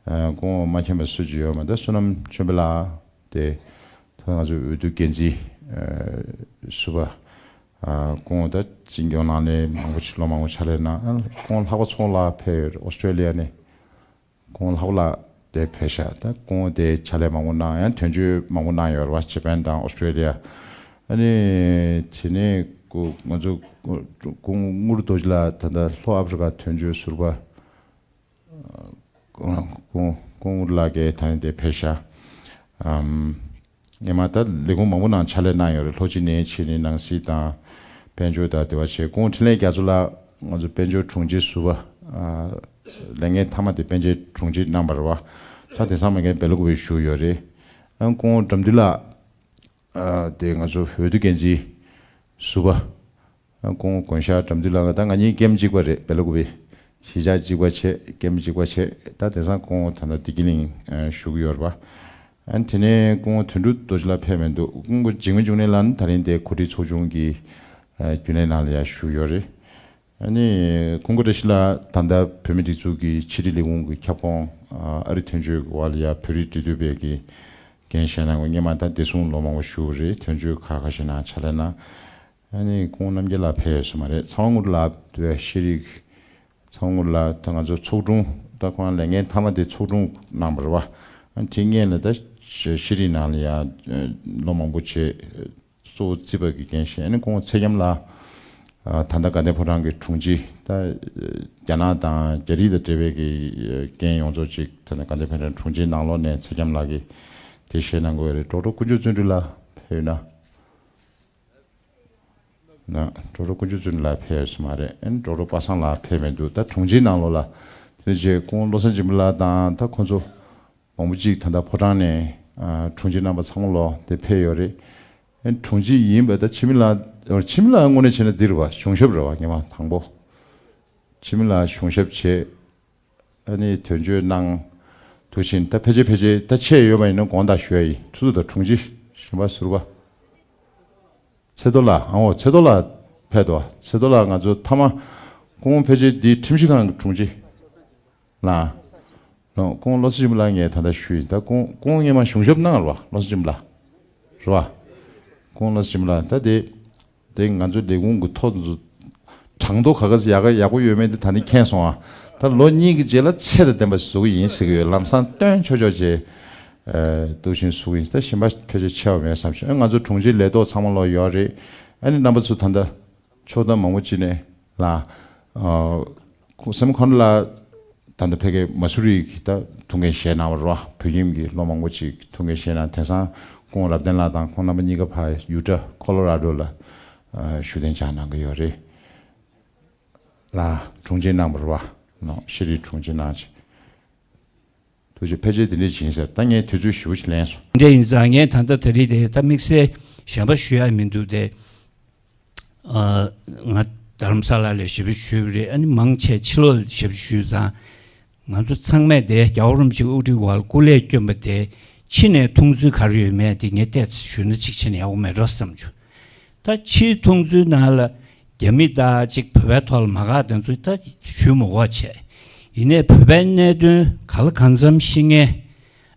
ཨ། ཁོང་མ་མཁྱེན་པ་སུ་ཅིག་ཡོད་མ་རེད། ད་བསོད་ནམས་ཆོས་འཕེལ་ལགས་དེ་ད་ང་ཚོའི་འོས་བསྡུ་འགན་འཛིན་ཨ་ཟུར་པ། ཨ། ཁོང་ད་བྱིངས་སྐྱོང་ནང་ནས་མང་པོ་ཅིག་ལོ་མང་པོ་ཕྱག་ལས་གནང་། ཨ། ཁོང་ལྷག་པ་ཚོང་ལགས་ཕེབས་ཡོད་རེད། ཨོ་སི་ཀྲོ་ལི་ཡ་ནས། ཁོང་ལྷག་པ་ལགས་དེ་ཕེབས་ཤག་ད་ཁོང་དེ་ཕྱག་ལས་མང་པོ་གནང་། ཡང་དོན་གཅོད་མང་པོ་གནང་ཡོད་རེད་བ། ཇ་པན་དང་ཨོ་སི་ཀྲོ་ལི་ཡ། ཨ་ནི་དེ་ནས་ཁོ་ང་ཚོ་ཁོང་དངོས་གྲུབ་རྡོ་རྗེ་ལགས་ད་ལྟ་ལྷོ་ཨ་ཧྥི་རི་ཀ་དོན་གཅོད་ཟུར་པ། ཁོང་ཁོང་དངོས་གྲུབ་ལགས་ཀྱིས་ད་ནི་དེ་ཕེབས་ཤག་ཨམ། སྔོན་མ་ད་ལས་ཁུངས་མང་པོ་ནང་ཕྱག་ལས་གནང་ཡོད་རེད། ལྷོ་སྤྱི་ནས་ཕྱི་ནས་ནང་སྲིད་དང་དཔལ་འབྱོར་དང་དེ་བ་བྱས། ཁོང་འཕྲིན་ལས་རྒྱ་མཚོ་ལགས་ང་ཚོ་དཔལ་འབྱོར་དྲུང་ཆེ་ཟུར་པ། ཨ། ལས་འགན་མཐའ་མ་དེ་དཔལ་འབྱོར་དྲུང་ཆེ་གནང་བ་རེད་བ། ད་དེང་སང་མ་གི་སྦེལ་ཀོབ་བཞུགས་ཡོད་རེད། ཨ། ཁོང་དགྲ་འདུལ་ལགས། ཨ། དེ་ང་ཚོ་འོས་བསྡུ་འགན་འཛིན་ཟུར་པ། ཁོང་དགོན་ཤག་དགྲ་འདུལ་ལགས། ད་ང་གཉིས་ཀེམ་གཅིག་པ་རེད། སྦེལ་ཀོབ་པའི་གཞིས་ཆགས་གཅིག་པ་བྱས། ཀེམ་གཅིག་པ་བྱས། ད་དེང་སང་ཁོང་ད་ལྟ་བདེ་སྐྱིད་གླིང་བཞུགས་ཡོད་རེད་པ། ཨ་ནི་དེ་ནས་ཁོང་དོན་གྲུབ་རྡོ་རྗེ་ལགས་ཕེབས་མི་འདུག་ཁོང་འཇིགས་མེད་འབྱུང་གནས་ལགས་ནི་ད་རིང་དེ་གོ་སྒྲིག་ཚོགས་ཆུང་གི་རྒྱུན་ལས་ནང་ལ་ཡར་བཞུགས་ཡོད་རེད། ཨ་ནི་ཀུན་དགའ་བཀྲ་ཤིས་ལགས་ད་ལྟ་བོད་མིའི་སྒྲིག་འཛུགས་ཀྱི་ཕྱི་དྲིལ་ལས་ཁུངས་ཀྱི་ཁྱབ་ཁོངས་ཨ་རི་དོན་གཅོད་ཀྱི་འོག་ལ་ཡར་བོད་རིགས་འབྲེལ་མཐུད་པའི་གི་འགན་བཞེས་གནང་དགོས། སྔོན་མ་ད་བདེ་སྲུང་ལོ་མང་པོ་བཞུགས་རེད། དོན་གཅོད་ཁག་ཁ་ཤས་ནང་ཕྱག་ལས་གནང་། ཨ་ནི་ཁོང་རྣམ་རྒྱལ་ལགས་ཕེབས་ཡོད་ས་མ་རེད། ཚེ་དབང་དངོས་གྲུབ་ལགས་དེ་ཤེས་རིག་ཚེ་དབང་དངོས་གྲུབ་ལགས་ད་ང་ཚོ་ཚོགས་དྲུང་། ད་ཁོང་ལས་འགན་མཐའ་མ་དེ་ཚོགས་དྲུང་གནང་བ་རེད་བ། ཨ་ནི་དེ་སྔོན་ལ་ད་ཤེས་རིག་ནང་ལ་ཡང་ལོ་མང་པོ་བྱས། གཙོ་བོ་རྩིས་པ་གི་འགན་བཞེས། ཨ་ནི་ཁོང་ཚེ་རྒྱམ་ལགས་ད་ལྟ་དགའ་ལྡན་ཕོ་བྲང་གི་དྲུང་ཆེ། ད་རྒྱ་ནག་དང་རྒྱ་རིགས་དང་འབྲེལ་བའི་གི་འགན་ཡོངས་རྫོགས་ཅིག་ད་ལྟ་དགའ་ལྡན་ཕོ་བྲང་དྲུང་ཆེ་ནང་ལོགས་ནས་ཚེ་རྒྱམ་ལགས་ཀྱིས་དེ་བཞེས་གནང་དགོས་རེད། ཌོག་ཊར་དཀོན་མཆོག་བརྩོན་འགྲུས་ལགས་ཕེབས་ཡོད་ན། ན། ཌོག་ཊར་དཀོན་མཆོག་བརྩོན་འགྲུས་ལགས་ཕེབས་ཡོད་ས་མ་རེད། ཨ་ནི་ཌོག་ཊར་པ་སངས་ལགས་ཕེབས་མི་འདུག་ད་དྲུང་ཆེའི་ནང་ལོགས་ལ། དེ་རྗེས་ཁོང་བློ་བཟང་འཇམ་དཔལ་ལགས་དང་ད་ཁོང་ཚོ་མང་པོ་ཅིག་ད་ལྟ་ཕོ་བྲང་ནས་ཨ་དྲུང་ཆེ་རྣམ་པ་ཚང་མ་ལོག་དེ་ཕེབས་ཡོད་རེད། ཨ་ནི་དྲུང་ཆེ་ཡིན་པ་ད་འཆི་མེད་ལགས། འཆི་མེད་ལགས་དངོས་གནས་བྱས་ན་འདི་རེད་བ། གཞུང་ཞབས་རེད་བ། སྔོན་མ་དང་པོ། འཆི་མེད་ལགས་གཞུང་ཞབས་བྱས། ཨ་ནི་དོན་གཅོད་གནང་། དུ་བཞིན་ད་ཕལ་ཆེར་ཕལ་ཆེར་ད་ཆད་ཡོད་པ་ཡིན་ན་དགོངས་དག་ཞུ་ཡ་ཡིན། ཐུ་ཐུ་དང་དྲུང་ཆེ་གཞན་པ་ཟུར་པ། ཚེ་རྡོ་ལགས། ཨ་འོ་ཚེ་རྡོ་ལགས་ཕེབས་འདུག་ཚེ་རྡོ་ལགས་ང་ཚོ་མཐའ་མ་སྐུ་ངོ་ཕལ་ཆེར་འདི་ཁྲིམས་ཞིབ་ཁང་གི་དྲུང་ཆེ་ལགས། ལོ་སྐུ་ངོ་བློ་བཟང་ཆེན་པོ་ལགས་ངས་ད་ལྟ་ཞུས་ཡིན། ད་སྐུ་སྐུ་ངོ་སྔོན་མ་གཞུང་ཞབས་གནང་རེད་བ། བློ་བཟང་ཆེན་པོ་ལགས་རེད་བ། སྐུ་ངོ་བློ་བཟང་ཆེན་པོ་ལགས་ད་དེ་དེ་ང་ཚོ་ལས་ཁུངས་ཀྱི་ཐོག་ཏུ་གྲངས་ཐོ་ག་ག་ཡག་ག་ཡག་པོ་ཡོད་མེད་དེ་ད་ནི་མཁྱེན་སོང་ཨ། ད་ལོ་གཉིས་ཀྱི་རྗེས་ལ་ཚད་དང་ལྡན་པ་བཟོ་གི་ཡིན་ཟེར་གི་ཡོད། ལམ་སང་སྟོན་ཆོག་ཆོག་བྱས་འདུག་བཞིན་བཟོ་གི་ཡིན། ད་གཞན་པ་ཕལ་ཆེར་ཆེ་བ་མེད་བསམ་བྱུང་། ང་ཚོ་དྲུང་ཆེ་ལས་ཐོག་ཚང་མ་ལོག་ཡོད་རེད། ཨ་ནི་རྣམ་པ་ཚོ་ད་ལྟ་ཕྱོགས་བསྡོམས་མང་པོ་ཅིག་ནས་ལ། ཨ། ཁོ་སེམས་ཁོང་ལ་ད་ལྟ་ཕ་གི་མ་སུ་རི་གི་ད་ཐུགས་འགན་བཞེས་གནང་བ་རོ། བོད་ཁྱིམ་གྱི་ལོ་མང་པོ་ཅིག་ཐུགས་འགན་བཞེས་གནང་། དེང་སང་ཁོང་རབ་བརྟན་ལགས་དང་ཁོང་རྣམ་པ་གཉིས་ཀ་ཕ་ཡུ་ཊ་ཁོ་ལོ་ར་ཌོ་ལ་ཨ་བཞུགས་གདན་འཇགས་གནང་གི་ཡོད་རེད། ལ་དྲུང་ཆེ་གནང་བ་རོ། ནོ་ཤེས་རིག་དྲུང་ཆེ་གནང་ཆེ། ཐུགས་རྗེ་ཆེ། ཕལ་ཆེར་དེ་འདྲས་ཡིན་ཟེར། ད་ངས་དུས་ཚོད་ཞེ་པོ་ཞིག་ལེན་སོང་། དེ་འདྲས་ཡིན་ཙང་ངས་ད་ལྟ་ད་རེས་དེ་ད་དམིགས་བསལ་གཞན་པ་ཞུ་ཡ་མི་འདུག་སྟེ། ཨ། ང་རྡ་རམ་ས་ལ་ལ་ཞབས་ཕྱི་ཞུས་པ་རེད། ཨ་ནི་མང་ཆེ་ཕྱི་ལོགས་ལ་ཞབས་ཕྱི་ཞུས་ཙང་། ང་ཚོ་ཚང་མས་དེ་རྒྱལ་བ་རིན་པོ་ཆེ་དབུ་ཁྲིད་འོག་ལ་སྐུ་ལས་བསྐྱོན་པ་དེ་ཕྱི་ནས་མཐོང་ཚུལ་ག་རེ་ཡོད་མེད་དེ་ངས་ཏོག་ཙམ་ཞུས་ན་གཅིག་བྱས་ན་ཡག་པོ་མེད་འགྲོ་བསམ་བྱུང་། ད་ཕྱིའི་མཐོང་ཚུལ་ནང་ལ་རྒྱ་མི་དང་གཅིག་བོད་པའི་ཐོག་ལ་མ་དགའ་དེ་ཚོ་ད་ཞུས་མ་དགོས་བྱས། ཡིན་ནའི་བོད་པའི་གནད་དོན་ག་ལ་གང་འཚམ་ཤེས་མཁན།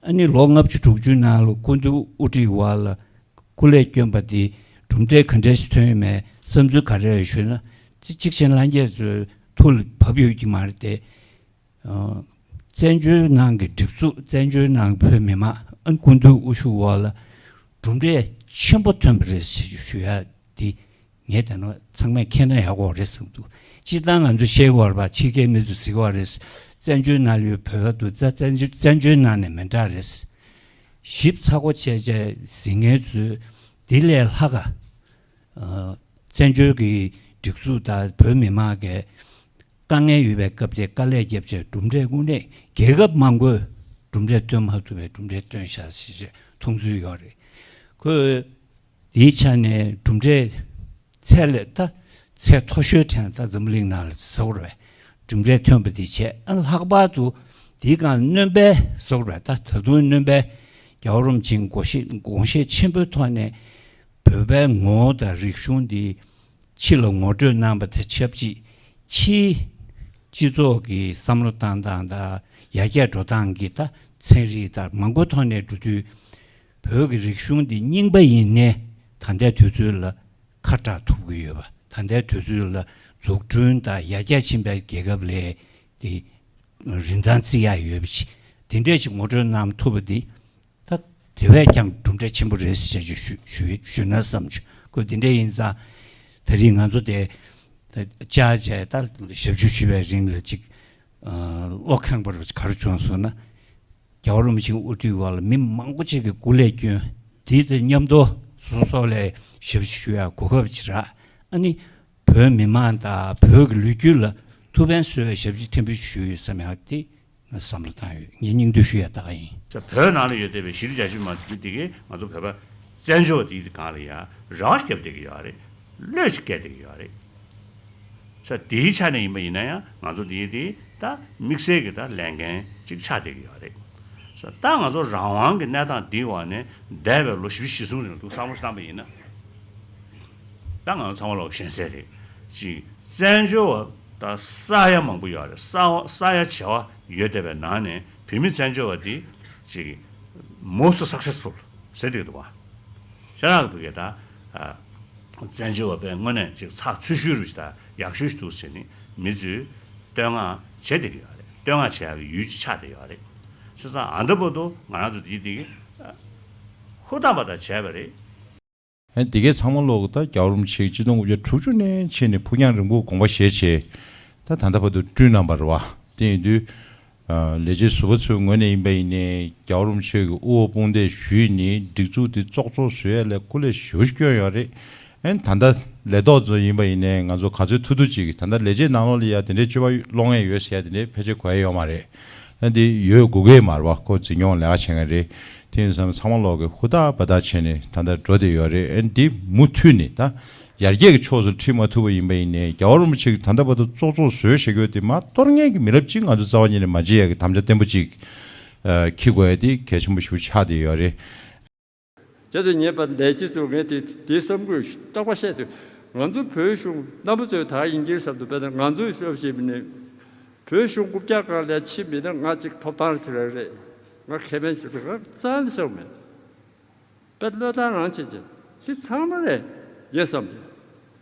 ཨ་ནི་ལོ་ལྔ་བཅུ་དྲུག་ཅུའི་ནང་ལ་སྐུ་མདུན་དབུ་ཁྲིད་འོག་ལ་སྐུ་ལས་བསྐྱོན་པ་དེ་གྲུབ་འབྲས་ག་འདྲ་ཞིག་ཐོན་ཡོད་མེད་བསམ་ཚུལ་ག་རེ་ཡོད་ཞུས་ན། གཅིག་བྱས་ན་ལྷན་རྒྱས་ཚོའི་ཐུགས་ལ་བབས་ཡོད་ཀྱི་མ་རེད་དེ། ཨ། བཙན་བྱོལ་ནང་གི་སྒྲིག་འཛུགས། བཙན་བྱོལ་ནང་བོད་མི་མང་། ཨ། སྐུ་མདུན་དབུ་བཞུགས་འོག་ལ་གྲུབ་འབྲས་ཆེན་པོ་ཐོན་པ་རེད་ཞེས་ཞུ་ཡ་འདི་ངས་བལྟས་ན་ཚང་མས་མཁྱེན་ན་ཡག་པོ་རེད་བསམ་འདུག་སྤྱིར་བཏང་ང་ཚོས་བཤད་དགོས་རེད་པ། ཕྱི་རྒྱལ་མི་ཚོས་ཟེར་གྱི་ཡོད་རེད། བཙན་བྱོལ་ནང་ལ་ཡོད་བོད་པ་འདུག་ཙ། བཙན་བྱོལ་བཙན་བྱོལ་ནང་ནས་མི་འདྲ་རེད། ཞིབ་ཚགས་པོ་བྱས་བྱས་ཟེར་མཁན་ཚོས་འདི་ལས་ལྷག་ག་ཨ། བཙན་བྱོལ་གྱི་སྒྲིག་འཛུགས་དང་བོད་མི་མང་གི་དཀའ་ངལ་ཡོད་པའི་སྐབས་དེ་དཀའ་ལས་བརྒྱབ་བྱས་གྲུབ་འབྲས་དངོས་གནས་རྒྱལ་ཁབ་མང་པོས་གྲུབ་འབྲས་སྟོན་མ་ཐུབ་པའི་གྲུབ་འབྲས་སྟོན་བཞག་ཞེས་མཐོང་ཚུལ་ཡོད་རེད། ཁོས་དེའི་ཆ་ནས་གྲུབ་འབྲས་ཚད་ལས་ད་ཚད་མཐོ་ཤོས་དྲན། ད་འཛམ་བུ་གླིང་ནང་ལ་ཟེར་བ་རེད། གྲུབ་འབྲས་ཐོན་པ་དེ་བྱས། ཨ། ལྷག་པར་དུ་དེའི་སྒང་སྣོན་པ་ཟེར་བ་རེད། ད་ད་དུང་སྣོན་པ་རྒྱལ་བ་རིན་པོ་ཆེའི་དགོངས་བཞེད་དགོངས་བཞེད་ཆེན་པོའི་ཐོག་ནས་བོད་པའི་ངོ་བོ་དང་རིག་གཞུང་འདི་ཕྱི་ལ་ངོ་སྤྲོད་གནང་བ་དང་ཆབས་ཅིག་ཕྱིའི་སྤྱི་ཚོགས་ཀྱི་བསམ་བློ་བཏང་སྟངས་དང་ཡར་རྒྱས་འགྲོ་སྟངས་ཀྱི་ད་ཚན་རིག་དང་མང་པོའི་ཐོག་ནས་འགྲོ་དུས། བོད་ཀྱི་རིག་གཞུང་འདི་རྙིང་པ་ཡིན་ནའི་ད་ལྟའི་དུས་ཚོད་ལ་ཁ་གྲག་ཐུབ་ཀྱི་ཡོད་པ། ད་ལྟའི་དུས་ཚོད་ལ་འཛུགས་སྐྲུན་དང་ཡར་རྒྱས་ཕྱིན་པའི་རྒྱལ་ཁབ་ལ་དེ་རིན་ཐང་བརྩི་ཡ་ཡོད་པ་ཞིག་དེ་འདྲས་ཞིག་ངོ་སྤྲོད་གནང་ཐུབ་པ་འདི་ད་དེ་བས་ཀྱང་གྲུབ་འབྲས་ཆེན་པོ་རེད་ཟེར་ཞུ་ཞུ་ཞུ་ན་བསམ་བྱུང་། ཁོ་དེ་འདྲས་ཡིན་ཙང་ད་རིང་ང་ཚོ་དེ་ད་བཅར་བྱས་ད་ཞབས་ཞུ་ཞུ་བའི་རིང་ལ་ཅིག་ཨ། བློ་ཁེངས་པོ་ག་རེ་བྱུང་སོང་ན། རྒྱལ་བ་རིན་པོ་ཆེའི་དབུ་ཁྲིད་འོག་ལ་མི་མང་པོ་ཅིག་གིས་སྐུ་ལས་བསྐྱོན། དེ་དང་མཉམ་དུ་སོ་སོ་ལ་ཞབས་ཕྱི་ཞུ་ཡ་གོ་སྐབས་ཅིག་རག་ཨ་ནི་བོད་མི་མང་དང་བོད་ཀྱི་ལོ་རྒྱུས་ལ་ཐུགས་ཕན་གསོས་པའི་ཞབས་ཕྱི་ཕྲན་བུ་ཞུས་ཡོད་བསམ་ཡག་དེ་ང་བསམ་བློ་བཏང་ཡོད། ངས་སྙིང་བསྡུས་ཞུ་ཡ་ད་ག་ཡིན། བོད་ནང་ལ་ཡོད་བསྡད་པའི་གཞིས་ལུས་རྒྱ་ཆེ་མང་ཆེ་དེ་གས་ང་ཚོ་བོད་པ་བཙན་བྱོལ་བ་དེའི་སྒང་ལ་ཡ་རེ་བ་ཞིག་བརྒྱབ་བསྡད་ཀྱི་ཡོད་རེད། བློས་ཞིག་བཀལ་བསྡད་ཀྱི་ཡོད་རེད། ས་དེའི་ཆ་ནས་ཡིན་པ་ཡིན་ན་ཡང་ང་ཚོ་འདི་དེ་ད་དམིགས་བསལ་གྱི་ད་ལས་འགན་ཅིག་ཆགས་བསྡད་ཀྱི་ཡོད་རེད། ས་ད་ང་ཚོ་རང་དབང་གི་གནས་སྟངས་འདིའི་འོག་ནས་འདས་པའི་ལོ་བཞི་བཅུ་ཞེ་གསུམ་རིང་འདུག་བསམ་བློ་བཏང་པ་ཡིན་ན། ད་ང་ཚོ་ཚང་མ་ལོག་ཞེན་སའི་རེད། ཅིག་བཙན་བྱོལ་བ་ད་ས་ཡ་མང་པོ་ཡོད་རེད། ས་ས་ཡ་བྱེ་བ་ཡོད་བསྡད་པའི་ནང་ནས་བོད་མི་བཙན་བྱོལ་བ་འདི་ཅིག་most successful ཟེར་བསྡད་འདུག་བ། ཤ་རག་གི་བུ་གས་ད། ཨ། བཙན་བྱོལ་བ་དཔེ་དངོས་གནས་ཅིག་ཚགས་ཚུད་ཤོས་རུ་ཞིག་དང་ཡག་ཤོས་ཤིག་འདུག་ཟེར་ནས་མི་ཚོས་བསྟོད་བསྔགས་བྱེད་བསྡད་ཀྱི་ཡོད་རེད། བསྟོད་བསྔགས་བྱེད་ཡག་གི་ཡུལ་ཅིག་ཆགས་བསྡད་ཡོད་རེད། བྱས་ཙང་ཨ་འདྲ་པོ་འདུག་ང་རང་ཚོ་འདི་འདི་གི་ཧུར་ཐག་པ་དང་བྱས་པ་རེད། ཨ་ནི་འདི་གས་ཚང་མ་ལོག་གི་ད་རྒྱལ་བ་རིན་པོ་ཆེ་གི་ཆིག་སྟོང་དགུ་བརྒྱ་དྲུག་ཅུ་ནས་ཕྱིན་ནས་ཕུགས་རྒྱང་རིང་པོ་དགོངས་པ་བཞེས་བྱས། ད་ད་ལྟ་བར་དུ་བསྐྲུན་གནང་བ་རེད་བ། དེ་ཡིན་དུས། ཨ། ལས་བྱེད་ཟུར་པ་ཚོའི་ངོས་ནས་ཡིན་པ་ཡིན་ནའི་རྒྱལ་བ་རིན་པོ་ཆེ་གི་དབུ་འོག་དཔུང་འདེགས་ཞུས་ནས་སྒྲིག་འཛུགས་དེ་བཙོག་བཙོག་བཟོ་ཡ་ལ་སྐུ་ལས་ཞེ་པོ་ཅིག་བསྐྱོན་ཡོད་རེད། ཨ་ནི་ད་ལྟ་ལས་ཐོག་ཚོ་ཡིན་པ་ཡིན་ནའི་ང་ཚོ་ག་ཚོད་ཐུབ་ཐུབ་ཅིག་ད་ལྟ་ལས་བྱེད་ནང་ལོགས་ལ་ཡ་དེ་འདྲའི་སྤྱོད་པ་སློང་ཡས་ཡོད་ཟེར་ཡ་དེ་འདྲའི་ཕལ་ཆེར་གོ་ཡ་ཡོད་མ་རེད། ཨ་ནི་དེ་ཡོད་དགོས་ཀྱི་མ་རེད་བ། ཁོ་འཛིན་སྐྱོང་ལས་ཀ་བྱེད་མཁན་རེད། དེ་ཡིན་ཙང་ཚང་མ་ལོག་གི་ཧུར་ཐག་འབད་ཐག་བྱས་ནས་ད་ལྟ་འགྲོ་བསྡད་ཡོད་རེད། ཨ་ནི་དེ་མུ་མཐུད་ནས་ད་ ཡར་རྒྱས་ཀྱི་ཕྱོགས་སུ་ཁྲིད་མ་ཐུབ་པ་ཡིན་པ་ཡིན་ནའི་རྒྱལ་བ་རིན་པོ་ཆེ་གིས་ད་ལྟ་བར་དུ་ཙོག་ཙོག་བཟོས་བཞག་ཡོད་དེ་མ་གཏོར་མཁན་གྱི་མི་རབས་གཅིག་ང་ཚོ་རྩ་བ་ཉིད་ནས་མ་བརྗེད་ཡག་གི་དམ་བཅའ་བརྟན་པོ་གཅིག་འཁྱེར་དགོས་ཡ་དེ་གལ་ཆེན་པོ་ཞིག་ཆགས་བསྡད་ཡོད་རེད། བྱས་ཙང་ངས་ཕར་ལས་བྱེད་ཚོ་ངས་དེ་དེ་བསམ་དགོས། རྟག་པར་བཤད་དུས་ང་ཚོ་བོད་གཞུང་རྣམ་པ་ཚོས་ད་ཡིན་གྱི་བསམ་འདུག་དཔེར་ན་ང་ཚོས་ཤོབ་བྱེད་པ་ནི་བོད་གཞུང་རྐུབ་བཀྱག་སྒང་ལ་ཕྱིན་པ་ཡིན་ན་ང་གཅིག་ཐོབ་ཐང་ཞིག་རག་རེད། ང་ཁེ་ཕན་ཞིག་རག་རྩ་ནས་བསམ་མེད། དཔེ་བློས་བཏང་རང་བྱེད་ཅིང་དེ་ཚང་མ་རེད་ཡིན་བསམ་སྟེ།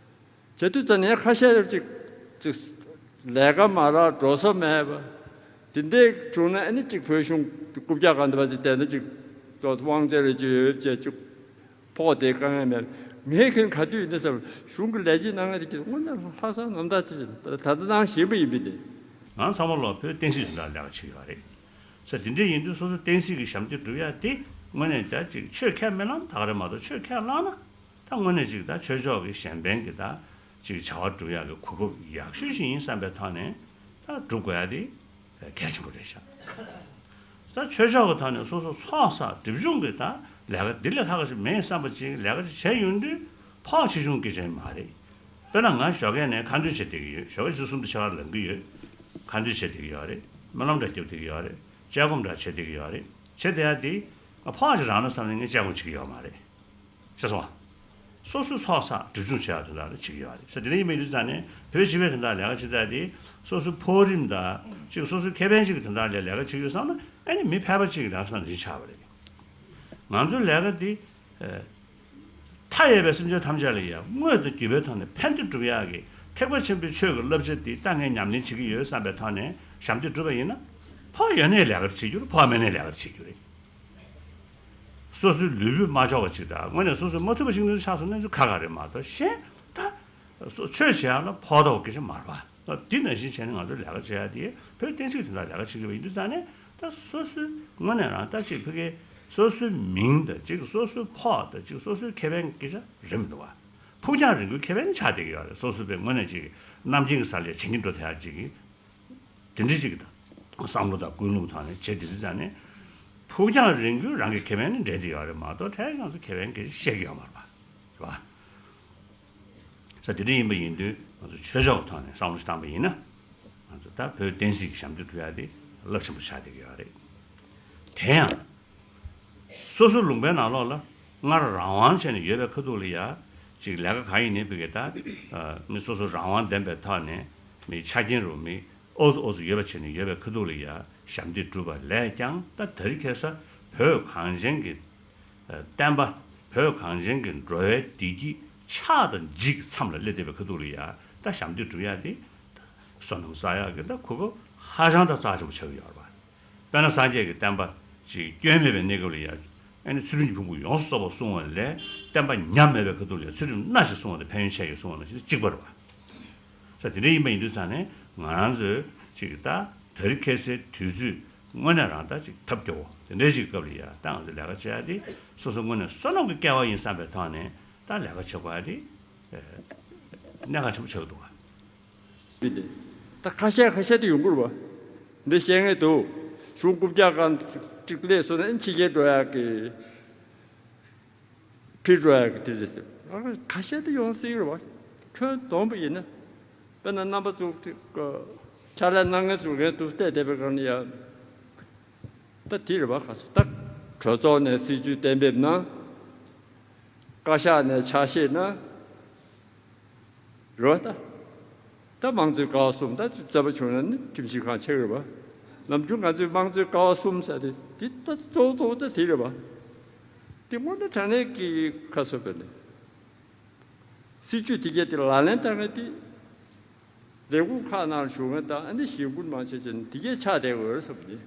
བྱེད་དུས་ཙམ་ནས་ཁ་ཤས་ཅིག་ཅིག་ལས་ཀ་མ་རག་འགྲོ་ས་མེད་པ། དེ་འདྲའི་བྱུང་ན་ཨ་ནི་ཅིག་བོད་གཞུང་རྐུབ་བཀྱག་སྒང་འདི་བ་ཅིག་བསྡད་ན་ཅིག་ཏོག་ཙམ་དབང་ཆ་རེ་ཅིག་ཡོད་ཅེས་ཅིག་ཕོག་དེ་དཀའ་ངལ་མེད། ངས་ཁྱོན་ག་དུས་ཡིན་ན་བསམ་གཞུང་གི་ལས་བྱེད་གནང་མཁན་དེ་གྱད་དངོས་གནས་ལྷག་བསམ་རྣམ་དག་ཅིག་ཡིན་ད་ལྟ་གནང་བཞིན་པ་ཡིན་པས་ཏེ། ང་ཚང་མ་ལོ་བོད་བསྟན་སྲིད་དོན་དག་ལས་ཀ་བྱེད་ཀྱི་ཡོད་རེད། ས་དེ་འདྲ་ཡིན་དུས་སོ་སོ་བསྟན་སྲིད་ཀྱི་ཞབས་འདེགས་སྒྲུབ་ཡ་དེ་དངོས་གནས་ད་ཅིག་ཆོས་ཁས་མི་བླངས་ད་ག་རེ་མ་གཏོགས་ཆོས་ཁས་བླངས་ན་ད་དངོས་གནས་ཅིག་ད་ཆོས་ཕྱོགས་ཀྱི་གཞན་ཕན་གྱི་ད་ཅིག་བྱ་བ་སྒྲུབ་ཡ་གི་གོ་སྐབས་ཡག་ཤོས་ཤིག་ཡིན་བསམ་པའི་ཐོག་ནས་ད་སྒྲུབ་དགོས་ཡ་དེ་གལ་ཆེན་པོ་རེད་ཤག་ད་ཆོས་ཕྱོགས་ཀྱི་ཐོག་ནས་སོ་སོ་ཚོགས་བསགས་སྒྲིབ་སྦྱོང་གི་ད་ལས་ཀ་འདི་ལས་ལྷག་ཞིག་མེད་བསམ་པ་ཅིག་ལས་ཀ་ཅིག་བྱས་ཡོང་དུས་ཕོགས་ཆེ་ཆུང་སྐད་ཆ་མ་རེད། དཔེར་ན་ང་ཞོགས་ཀས་ནས་ཁ་འདོན་བྱེད་བསྡད་ཀྱི་ཡོད། ཞོགས་ཀས་ཆུ་ཚོད་གསུམ་དང་ཕྱེད་ཀར་ལངས་ཀྱི་ཡོད། ཁ་འདོན་བྱེད་བསྡད་ཀྱི་ཡོད་རེད། སྨོན་ལམ་འདྲ་རྒྱབ་བསྡད་ཀྱི་ཡོད་རེད། དཔྱད་སྒོམ་འདྲ་བྱེད་བསྡད་ཀྱི་ཡོད་རེད། བྱེད་བསྡད་ཡ་དེ་ང་ཕོགས་ཅིག་རག་ན་བསམ་ནས་ངས་དཔྱད་སྒོམ་བྱེད་ཀྱི་ཡོད་མ་རེད། ཤེས་སོང་ང་། སོ་སོའི་ཚོགས་བསགས་སྒྲིབ་སྦྱོང་བྱེད་ཡ་དོན་དག་ལ་བྱེད་ཀྱི་ཡོད་རེད། ས་དེ་འདྲ་ཡིན་པའི་དུས་ཙང་ནས་བོད་སྤྱི་པའི་དོན་དག་ལས་ཀ་བྱེད་ཡ་དེ་སོ་སོའི་ཕོགས་རིམ་དང་ཅིག་སོ་སོའི་ཁེ་ཕན་ཅིག་གི་དོན་དག་ལ་ལས་ཀ་བྱེད་ཀྱི་ཡོད་བསམ་ན་ཨ་ནི་མི་ཕལ་པ་ཅིག་གི་ལས་ཀ་བྱེད་ན་འདི་ཆགས་པ་རེད། ང་ཚོའི་ལས་ཀ་འདི། མཐའ་ཡས་པའི་སེམས་ཅན་ཐམས་ཅད་ལ་ཡང་དངོས་དང་བརྒྱུད་པའི་ཐོག་ནས་ཕན་བདེ་སྒྲུབ་ཡག་གི་ཐེག་པ་ཆེན་པོའི་ཆོས་ཀྱི་བསླབ་བྱ་འདི་ད་ངས་ཉམས་ལེན་བྱེད་ཀྱི་ཡོད་བསམ་པའི་ཐོག་ནས་ཞབས་འདེགས་སྒྲུབ་པ་ཡིན་ན་ཕོགས་ཡོད་ནའི་ལས་ཀ་བྱེད་རྒྱུ་རེད། ཕོགས་མེད་ནའི་ལས་ཀ་བྱེད་རྒྱུ་རེད། སོ་སོའི་ལུས་པོས་མ་ལྕོགས་པ་ཅིག་དང་དངོས་གནས་སོ་སོས་མ་ཐུབ་པ་ཞིག་ནི་ཆགས་སོང་གནས་ཚུལ་ཁག་ཁག་རེད་མ་གཏོགས་གཞན་ད། སོ་ཆོས་བྱེད་ཡག་ལ་ཕོགས་ཐོགས་སྐད་ཆ་མ་རེད་པ། འདི་ནང་བཞིན་བྱས་ནས་ང་ཚོ་ལས་ཀ་བྱེད་ཡག་དེ་བོད་བསྟན་སྲིད་དོན་དག་ལས་ཀ་བྱེད་དགོས་པ་ཡིན་དུས་ཙང་ནས་ད་སོ་སོའི་དངོས་གནས་རང་ད་ཅིག་ཕ་གི་སོ་སོའི་མིང་དང་ཅིག་སོ་སོའི་ཕོགས་དང་ཅིག་སོ་སོའི་ཁེ་ཕན་སྐད་ཆ་རེད་མི་འདུག་བ། ཕུགས་རྒྱང་རིང་པོའི་ཁེ་ཕན་ཆགས་བསྡད་ཀྱི་ཡོད་རེད། སོ་སོ་པའི་དངོས་གནས་ཅིག་གནམ་རྒྱུན་གྱི་ས་ལ་བྱེད་ཀྱི་འགྲོ་ཐུབ་ཡག་ཅིག་གི་དེ་འདྲ་ཅིག་གི་བསམ་བློ་དང་ཀུན་སློང་ཐོག་ནས་བྱེད་དེ་དུས་ཙང་ནས་ཕུགས་རྒྱང་རིང་པོའི་རང་གི་ཁེ་ཕན་ནི་འདྲེས་བསྡད་ཡོད་རེད་མ་གཏོགས་ཕྲན་ཡོངས་སུ་ཁེ་ཕན་སྐད་ཆ་བཤད་ཀྱི་ཡོད་མ་རེད་པ། རེད་པ། ས་དེ་འདྲ་ཡིན་པ་ཡིན་དུས་ང་ཚོ་ཆོས་ཕྱོགས་ཀྱི་ཐོག་ནས་བསམ་བློ་ཞིག་བཏང་པ་ཡིན་ན། ང་ཚོ་ད་བོད་བསྟན་སྲིད་ཀྱི་ཞབས་འདེགས་སྒྲུབ་ཡ་དེ་རླབས་ཆེན་པོ་ཆགས་བསྡད་ཀྱི་ཡོད་རེད། དེ་ཡང་། སོ་སོའི་ལུང་པའི་ནང་ལོགས་ལ་སྔར་རང་དབང་བྱས་ནས་ཡོད་པའི་ཁ་ཐུག་ལ་ཡ། ཅིག་ལས་ཀ་གང་ཡིན་ནའི་ཕ་གི་ད། མི་སོ་སོ་རང་དབང་ལྡན་པའི་ཐོག་ནས་མི་ཆ་རྐྱེན་རུ་མི་ཨོ་ཙི་ཨོ་ཙི་ཡོད་པ་བྱས་ནས་ཡོད་པའི་ཁ་ཐུག་ལ་ཡ་ཞབས་འདེགས་སྒྲུབ་པ་ལས་ཀྱང་ད་དེ་རིང་ཁ་སང་བོད་གངས་ཅན་གྱི། བསྟན་པ། བོད་གངས་ཅན་གྱི་འགྲོ་བའི་བདེ་སྐྱིད་ཆགས་དང་འཇིག་མཚམས་ལ་སླེབས་བསྡད་པའི་ཁ་ཐུག་ལ་ཡ་ད་ཞབས་འདེགས་སྒྲུབ་ཡ་དེ། ད་བསོད་ནམས་བསགས་ཡག་གི་ད་གོ་སྐབས་ཧ་ཅང་ད་རྩ་ཆེན་པོ་ཆགས་ཀྱི་ཡོད་རེད་པ། དཔེར་ན་སངས་རྒྱས་ཀྱི་བསྟན་པ་ཅིག་སྐྱོན་མེད་པའི་གནས་སྐབས་ལ་ཡ། ཨ་ནི་ཚུལ་ཁྲིམས་ཀྱི་ཕུང་པོ་ཡོངས་སུ་རྫོགས་པར་བསྲུང་བ་ལས་བསྟན་པ་ཉམས་མེད་པའི་ཁ་ཐུག་ལ་ཡ་ཚུལ་ཁྲིམས་སྣ་ཞིག་བསྲུང་བ་དང་ཕན་ཡོན་ཆེ་ཡོད་བསྲུང་བ་ནང་བཞིན་གཅིག་པ་རེད་པ། ས་དེ་འདྲ་ཡིན་པ་ཡིན་དུས་ཙང་ནས་ང་རང་ཚོས་ཅིག་ད་དེ་རིང་ཁ་སང་དུས་ཚོད་དངོས་གནས་རང་ད་ཅིག་ཐབས་སྐྱོ་བོ་དེ་འདྲའི་ཅིག་སྐབས་ལ་ཡ་ད་ང་ཚོས་ལས་ཀ་བྱེད་ཡ་དེ་སོ་སོ་དངོས་གནས་བསོད་ནམས་ཀྱི་སྐལ་བ་ཡིན་བསམ་པའི་ཐོག་ནས་ད་ལས་ཀ་བྱེད་དགོས་ཡ་དེ་གནད་འགག་ཆེན་པོ་ཆགས་ཀྱི་འདུག་ག། ད་ཁ་ཤས་ཁ་ཤས་དེ་ཡོང་གི་རེད་པ། འདི་བཤད་མཁན་འདུག་གཞུང་རྐུབ་བཀྱག་སྒང་ཅིག་སླེབས་སོང་ན་ཕྱི་རྒྱལ་འགྲོ་ཡག་གི་ཕྱིར་འགྲོ་ཡག་གི་དེ་རེད་ཟེར། ཁ་ཤས་དེ་ཡོང་སྲིད་ཀྱི་རེད་པ། ཁྱོན་བསྡོམས་པ་ཡིན་ན། དཔེར་ན་རྣམ་པ་ཚོ་ཕྱག་ལས་གནང་མཁན་ཚོ་ངས་འདུག་བལྟས་བསྡད་པའི་སྒང་ནས་ཡ། ད་དེ་རེད་པ། ཁ་སང་ད་གྲོས་ཚོགས་ནས་སྲིད་ཇུས་གཏན་འབེབས་གནང་། བཀའ་ཤག་ནས་ཕྱག་བཞེས་གནང་། རེད་པ་ད། ད་དམངས་གཙོའི་ཀ་བ་གསུམ་ད་རྩོད་པ་བྱུང་ན་ནི་ཁྲིམས་ཞིབ་ཁང་ཆགས་ཀྱི་རེད་པ། ནམ་རྒྱུན་ང་ཚོས་དམངས་གཙོའི་ཀ་བ་གསུམ་ཟེར་དེ་དེ་ད་གཙོ་བོ་གཙོ་བོ་ད་དེ་རེད་པ། དེ་དངོས་གནས་དྲང་གནས་ཀྱི་ཁ་གསོ་བས་ནས། སྲིད་ཇུས་དེ་གས་དེ་ལག་ལེན་བསྟར་མཁན་དེ། ལས་ཁུངས་ཁག་ནང་བཞུགས་མཁན་དང་ཨ་ནི་གཞིས་འགོ་མང་ཆེ་ཆེ་ནི་དེ་གས་ཆགས་བསྡད་ཡོད་རེད་བསམ་གི།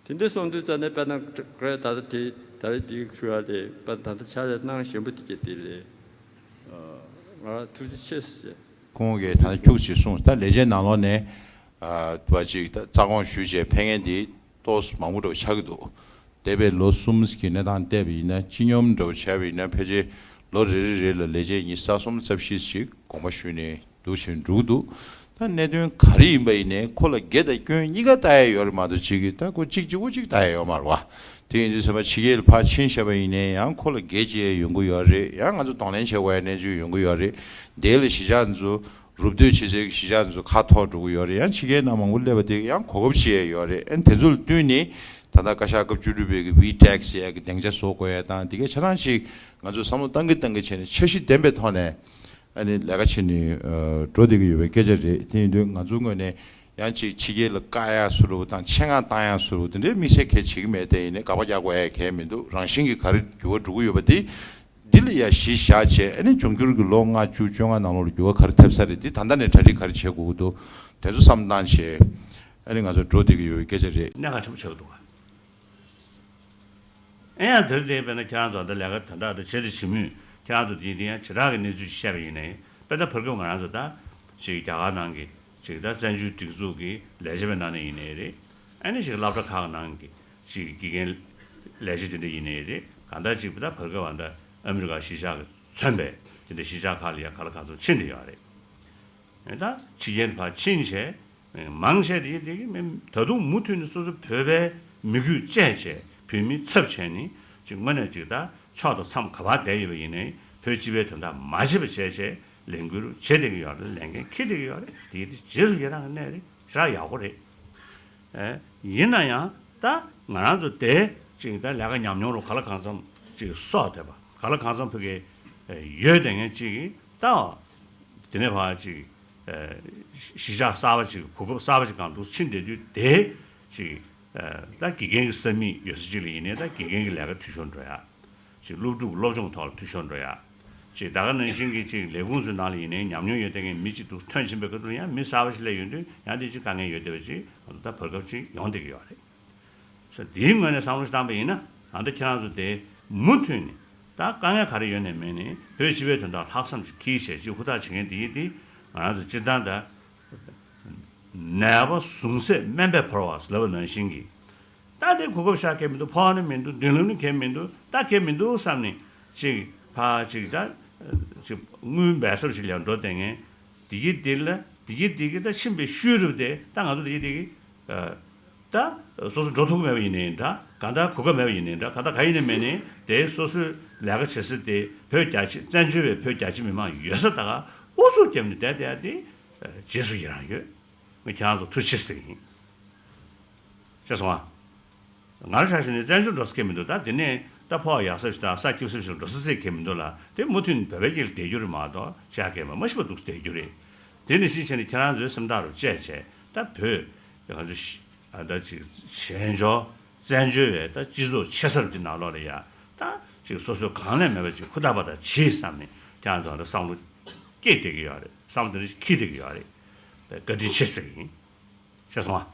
དེ་འདྲ་སོང་དུས་ཙམ་ནས་དཔེར་ན་ད་ལྟ་དེ་ད་རེས་དེ་ཞུ་ཡ་དེ་དཔེར་ན་ད་ལྟ་ཕྱག་ལས་གནང་བཞིན་པ་དེ་གས་དེ་ལས་ང་ཐུགས་རྗེ་ཆེ་ཟེར། ཁོང་གིས་ད་ཁྱུག་ཅིག་གསུངས། ད་ལས་བྱེད་ནང་ལོགས་ནས་ཨ་བ་ཅིག་ད་རྩ་དགོངས་ཞུས་བྱས་ཕེབས་མཁན་དེ་ཏོག་ཙམ་མང་པོ་འདྲ་བོ་ཆགས་ཀྱི་འདུག་འདས་པའི་ལོ་གསུམ་གྱི་གནས་སྟངས་བལྟས་པ་ཡིན་ན་སྤྱི་སྙོམས་འདྲ་བོ་བྱས་པ་ཡིན་ན་ཕལ་ཆེར་ལོ་རེ་རེ་རེ་ལ་ལས་བྱེད་ཉི་ཤུ་རྩ་གསུམ་རྩ་བཞི་ཞིག་དགོངས་པ་ཞུས་ནས་འདུག་བཞིན་འགྲོ་གི་འདུག་ད་གནད་དོན་ག་རེ་ཡིན་པ་ཡིན་ནའི་ཁོ་ལ་དགེ་དང་སྐྱོན་གཉིས་ཀ་ལྟ་ཡ་ཡོད་རེད་མ་གཏོགས་གཅིག་གིས་ད་ཁོ་གཅིག་གཅིག་པོ་གཅིག་ལྟ་ཡ་ཡོད་མ་རེད་བ། དེ་ཡིན་དུས་ཚང་མ་ཕྱི་རྒྱལ་ལ་ཕར་ཕྱིན་བཞག་པ་ཡིན་ནའི་ཡང་ཁོ་ལ་འགན་ཅིག་ཡོང་གི་ཡོད་རེད། ཡང་ང་ཚོ་གདོང་ལེན་བྱེད་དགོས་ཡ་གནས་ཚུལ་ཡོང་གི་ཡོད་རེད། དེ་ལ་གཞིས་ཆགས་ཚོ་རུབ་སྡོད་བྱེད་སའི་གཞིས་ཆགས་ཚོ་ཁ་འཐོར་འགྲོ་གི་ཡོད་རེད། ཡང་ཕྱི་རྒྱལ་ནང་མང་པོ་སླེབས་པ་དེ་ཡང་གོ་སྐབས་ཤིག་ཡོད་རེད། ཨ་ནི་དེ་ཚོ་ལ་བསྟུན་ནས་ད་ལྟ་བཀའ་ཤག་སྐབས་བཅུ་དྲུག་པའི་གི་ཝི་ཊེག་ཟེར་ཡ་གི་སྡིངས་ཆ་བཟོ་དགོས་ཡ་དང་དེ་གའི་ཆ་ཚང་ཅིག་ང་ཚོ་བསམ་བློ་བཏང་གི་བཏང་གི་བྱས་ནས་འཆར་གཞི་ལྡན་པའི་ཐོག་ནས་ཨ་ནི་ལས་ཀ་བྱེད་ནས་འགྲོ་བསྡད་ཀྱི་ཡོད་པའི་སྐད་ཆ་རེད། དེ་ཡིན་དུས་ང་ཚོའི་ངོས་ནས་ཡང་ཅིག་ཕྱི་རྒྱལ་ལ་བཀག་ཡ་བཟོ་འདྲ་བོ་དང་ཆེད་མངགས་བཏང་ཡ་བཟོ་འདྲ་བོ་དེ་འདྲའི་དམིགས་བསལ་གལ་བྱེད་ཀྱི་མེད། དེ་ཡིན་ནའི་དགག་པ་རྒྱག་དགོས་ཡ་གལ་མི་འདུག་རང་བཞིན་གྱིས་ག་རེ་འགྱུར་བ་འགྲོ་གི་ཡོད་པ་དེ་འདི་ལ་ཡ་གཞི་བཞག་བྱས་ཨ་ནི་འབྱུང་འགྱུར་གྱི་ལོ་ལྔ་བཅུ་བཅོ་ལྔ་ནང་ལོགས་ལ་འགྱུར་བ་ག་རེ་ཐེབས་ས་རེད། འདི་ད་ལྟ་ནས་གྲ་སྒྲིག་ག་རེ་བྱེད་དགོས་ཀྱི་འདུག་དེ་ཚོ་བསམ་བཏང་བྱས་ཨ་ནི་ང་ཚོ་འགྲོ་བསྡད་ཀྱི་ཡོད་པའི་སྐད་ཆ་རེད། གནད་འགག་ཆེན་པོ་ཆགས་ཀྱི་འདུག་ག་ཨེ་ཡང་དེར་བརྟེན་དཔེར་ན་ཁྱེད་རང་ཚོ་ད་ལས་ཀ་ད་ལྟ་ད་བྱེད་དུ་བྱེད་མུས་ཁྱེད་རང་ཚོ་དེ་དེ་ཡང་བྱེ་བྲག་གི་གནས་ཚུལ་ཞིག་བཤད་པ་ཡིན་ནའི་དཔེར་ན་བར་སྐབས་ང་རང་ཚོ་ད་ཅིག་རྒྱ་གར་ནང་གི་ཅིག་ད་བཙན་བྱོལ་སྒྲིག་འཛུགས་ཀྱི་ལས་བྱེད་པའི་ནང་ནས་ཡིན་ནའི་རེད། ཨ་ནི་ཅིག་སློབ་གྲྭ་ཁག་ནང་གི་ཅིག་དགེ་རྒན་ལས་བྱེད་དེ་འདྲ་ཡིན་ནའི་རེད། གང་ལྟར་ཅིག་ད་བར་སྐབས་ད་ཨ་མི་རི་ཀ་གཞིས་ཆགས་ཀྱིས་མཚོན་པའི་དེ་འདྲ་གཞིས་ཆགས་ཁག་ལ་ཡང་ག་ལ་གང་འཚམ་ཕྱིན་བསྡད་ཡོད་རེད། ད་ཕྱི་རྒྱལ་ཕར་ཕྱིན་བྱས། མང་ཆེ་དེ་དེ་གི་མི་ད་དུང་མུ་མཐུད་ནས་སོ་སོ་བོད་པའི་མི་རྒྱུད་བཅས་བྱས་བོད་མི་ཚབ་བྱས་ནས་ཅིག་དངོས་གནས་ཅིག་ད་ཕྱོགས་དང་མཚམས་ག་པར་བསྡད་ཡོད་པ་ཡིན་ནའི་བོད་སྤྱི་པའི་དོན་དག་མ་བརྗེད་པ་བྱས་བྱས་ལས་འགུལ་བྱེད་བསྡད་ཀྱི་ཡོད་རེད། ལས་འགན་འཁྱེར་བསྡད་ཀྱི་ཡོད་རེད། དེ་དེ་རྗེས་སུ་ཡི་རང་གི་གནས་རེད། ཞེ་དྲག་ཡག་པོ་རེད། ཨེ། ཡིན་ན་ཡང་ད་ང་རང་ཚོ་དེ་ཅིག་ད་ལས་ཀ་ཉམས་མྱོང་རུ་ག་ལ་གང་འཚམ་ཅིག་གསོག་བསྡད་པ་ག་ལ་གང་འཚམ་ཕ་གི་ཡོད་བསྡད་མཁན་ཅིག་གིས་ད་དེ་ནས་ཕར་ཅིག་གཞིས་ཆགས་གསར་པ་ཅིག་གོ་སྐབས་གསར་པ་ཅིག་སྒང་དུ་ཕྱིན་བསྡད་དུས་དེ་ཅིག་ད་དགེ་རྒན་གྱི་ས་མིག་ཡོད་ས་ཅིག་ལ་ཡིན་ནའི་ད་དགེ་རྒན་གྱི་ལས་ཀ་འཐུས་ཤོར་འགྲོ་ཡ། ཅིག་སློབ་ཕྲུག་སློབ་སྦྱོང་ཐོག་ལ་འཐུས་ཤོར་འགྲོ་ཡ། ཅིག་ད་ག་ནང་བཞིན་གྱི་ཅིག་ལས་ཁུངས་ཚོའི་ནང་ལ་ཡིན་ནའི་ཉམས་མྱོང་ཡོད་བསྡད་མཁན་མི་གཅིག་འདུག་ཐོན་ཕྱིན་པའི་ཁ་ཐུག་ཡང་མི་གསར་པ་ཞིག་སླེབས་ཡོང་དུས་ཡང་དེ་ཅིག་དཀའ་ངལ་ཡོད་བསྡད་པ་ཅིག་ང་ཚོ་ད་བར་སྐབས་ཅིག་ཡོང་བསྡད་ཀྱི་ཡོད་རེད། ས་དེའི་ངོས་ནས་བསམ་བློ་ཞིག་བཏང་པ་ཡིན་ན་ང་ཚོ་ཁྱེད་རང་ཚོ་དེ་མུ་མཐུད་ནས་ད་དཀའ་ངལ་ག་རེ་ཡོད་ནའི་མེད་ནའི་བོད་སྤྱི་པའི་དོན་དག་ལྷག་བསམ་ཅིག་འཁྱེར་བྱས་ཅིག་ཧུར་ཐག་བྱེད་མཁན་དེ་ཡིན་དེ་ང་རང་ཚོ་སྤྱིར་བཏང་ད། ནད་པ་ཟུངས་ཟད་སྨན་པས་བོར་བ་ལབ་པ་ནང་བཞིན་གྱི། ད་དེ་གོ་སྐབས་ཤར་གལ་མི་འདུག་ཕོག་ནི་མི་འདུག་མདུན་ལམ་ནི་གལ་མི་འདུག་ད་གལ་མི་འདུག་བསམ་ནས་ཅིག་ཕར་ཅིག་ད་ཅིག་དངུལ་འབེལ་གསར་ཞིག་ལ་འགྲོ་བསྡད་མཁན་དེ་གི་དེ་ལ་དེ་གི་དེ་གི་ད་ཕྱིན་པའི་ཤུལ་རུ་དེ་ད་ང་ཚོ་དེ་གི་དེ་གི་ད་སོ་སོ་འགྲོ་ཐུབ་ཀྱི་མེད་པ་ཡིན་ནའི་འདྲ་གང་ལྟར་གོ་སྐབས་མེད་པ་ཡིན་ནའི་འདྲ་གང་ལྟར་ག་ཡིན་ནའི་མེད་ནའི་དེ་སོ་སོའི་ལས་ཀ་བྱེད་ས་དེ་བོད་རྒྱ་ཆེ་བཙན་བྱོལ་བའི་བོད་རྒྱ་ཆེ་མི་མང་ཡོད་ས་ད་ག་ཨུ་ཚུགས་བརྒྱབ་ནས་བསྡད་བསྡད་ཡ་དེ། རྗེས་སུ་ཡི་རང་ཡོད། ངས་ཁྱེད་རང་ཚོ་ཐུགས་རྗེ་ཆེ་ཟེར་གྱི་ཡིན། ཤེས་སོང་ཨ། ང་རང་ཆ་བཞག་ནས་བཙན་བྱོལ་འགྲོ་ས་ཁེལ་མི་འདུག་ད་དེ་ནས་ད་ཕོགས་ཡག་ས་ཞིག་དང་ས་སྐྱིད་ས་ཞིག་ལ་འགྲོ་ས་ཟེར་ཁེལ་མི་འདུག་ལ་དེ་མུ་མཐུད་ནས་བོད་པའི་སྐད་ལ་བསྡད་རྒྱུ་རེད་མ་གཏོགས་ཆ་གས་མ་མ་ཤི་བ་འདུག་བསྡད་རྒྱུ་རེད། དེ་ནས་གཞིས་བྱས་ནས་ཁྱེད་རང་ཚོའི་སེམས་ཐག་རུ་བཅད་བྱས་ད་བོད་ང་ཚོ་ཤི་ཨ་ད་ཅིག་བྱེས་འབྱོར་བཙན་བྱོལ་བའི་ད་སྤྱི་ཚོགས་ཆེ་སར་འདི་ནང་ལོགས་ལ་ཡ་ད་ཅིག་སོ་སོའི་གང་ལས་མེད་པ་ཅིག་ཧུར་ཐག་པ་དང་བྱེད་བསམ་ནས་ཁྱེད་རང་ཚོ་ད་བསམ་བློ་སྐྱེས་བསྡད་ཀྱི་ཡོད་རེད། བསམ་བློ་དེ་འདྲ་ཞིག་འཁྱེར་བསྡད་ཀྱི་ཡོད་རེད། བཀའ་དྲིན་ཆེ་ཟེར་གྱི་ཡིན། ཤེས་སོང་ཨ།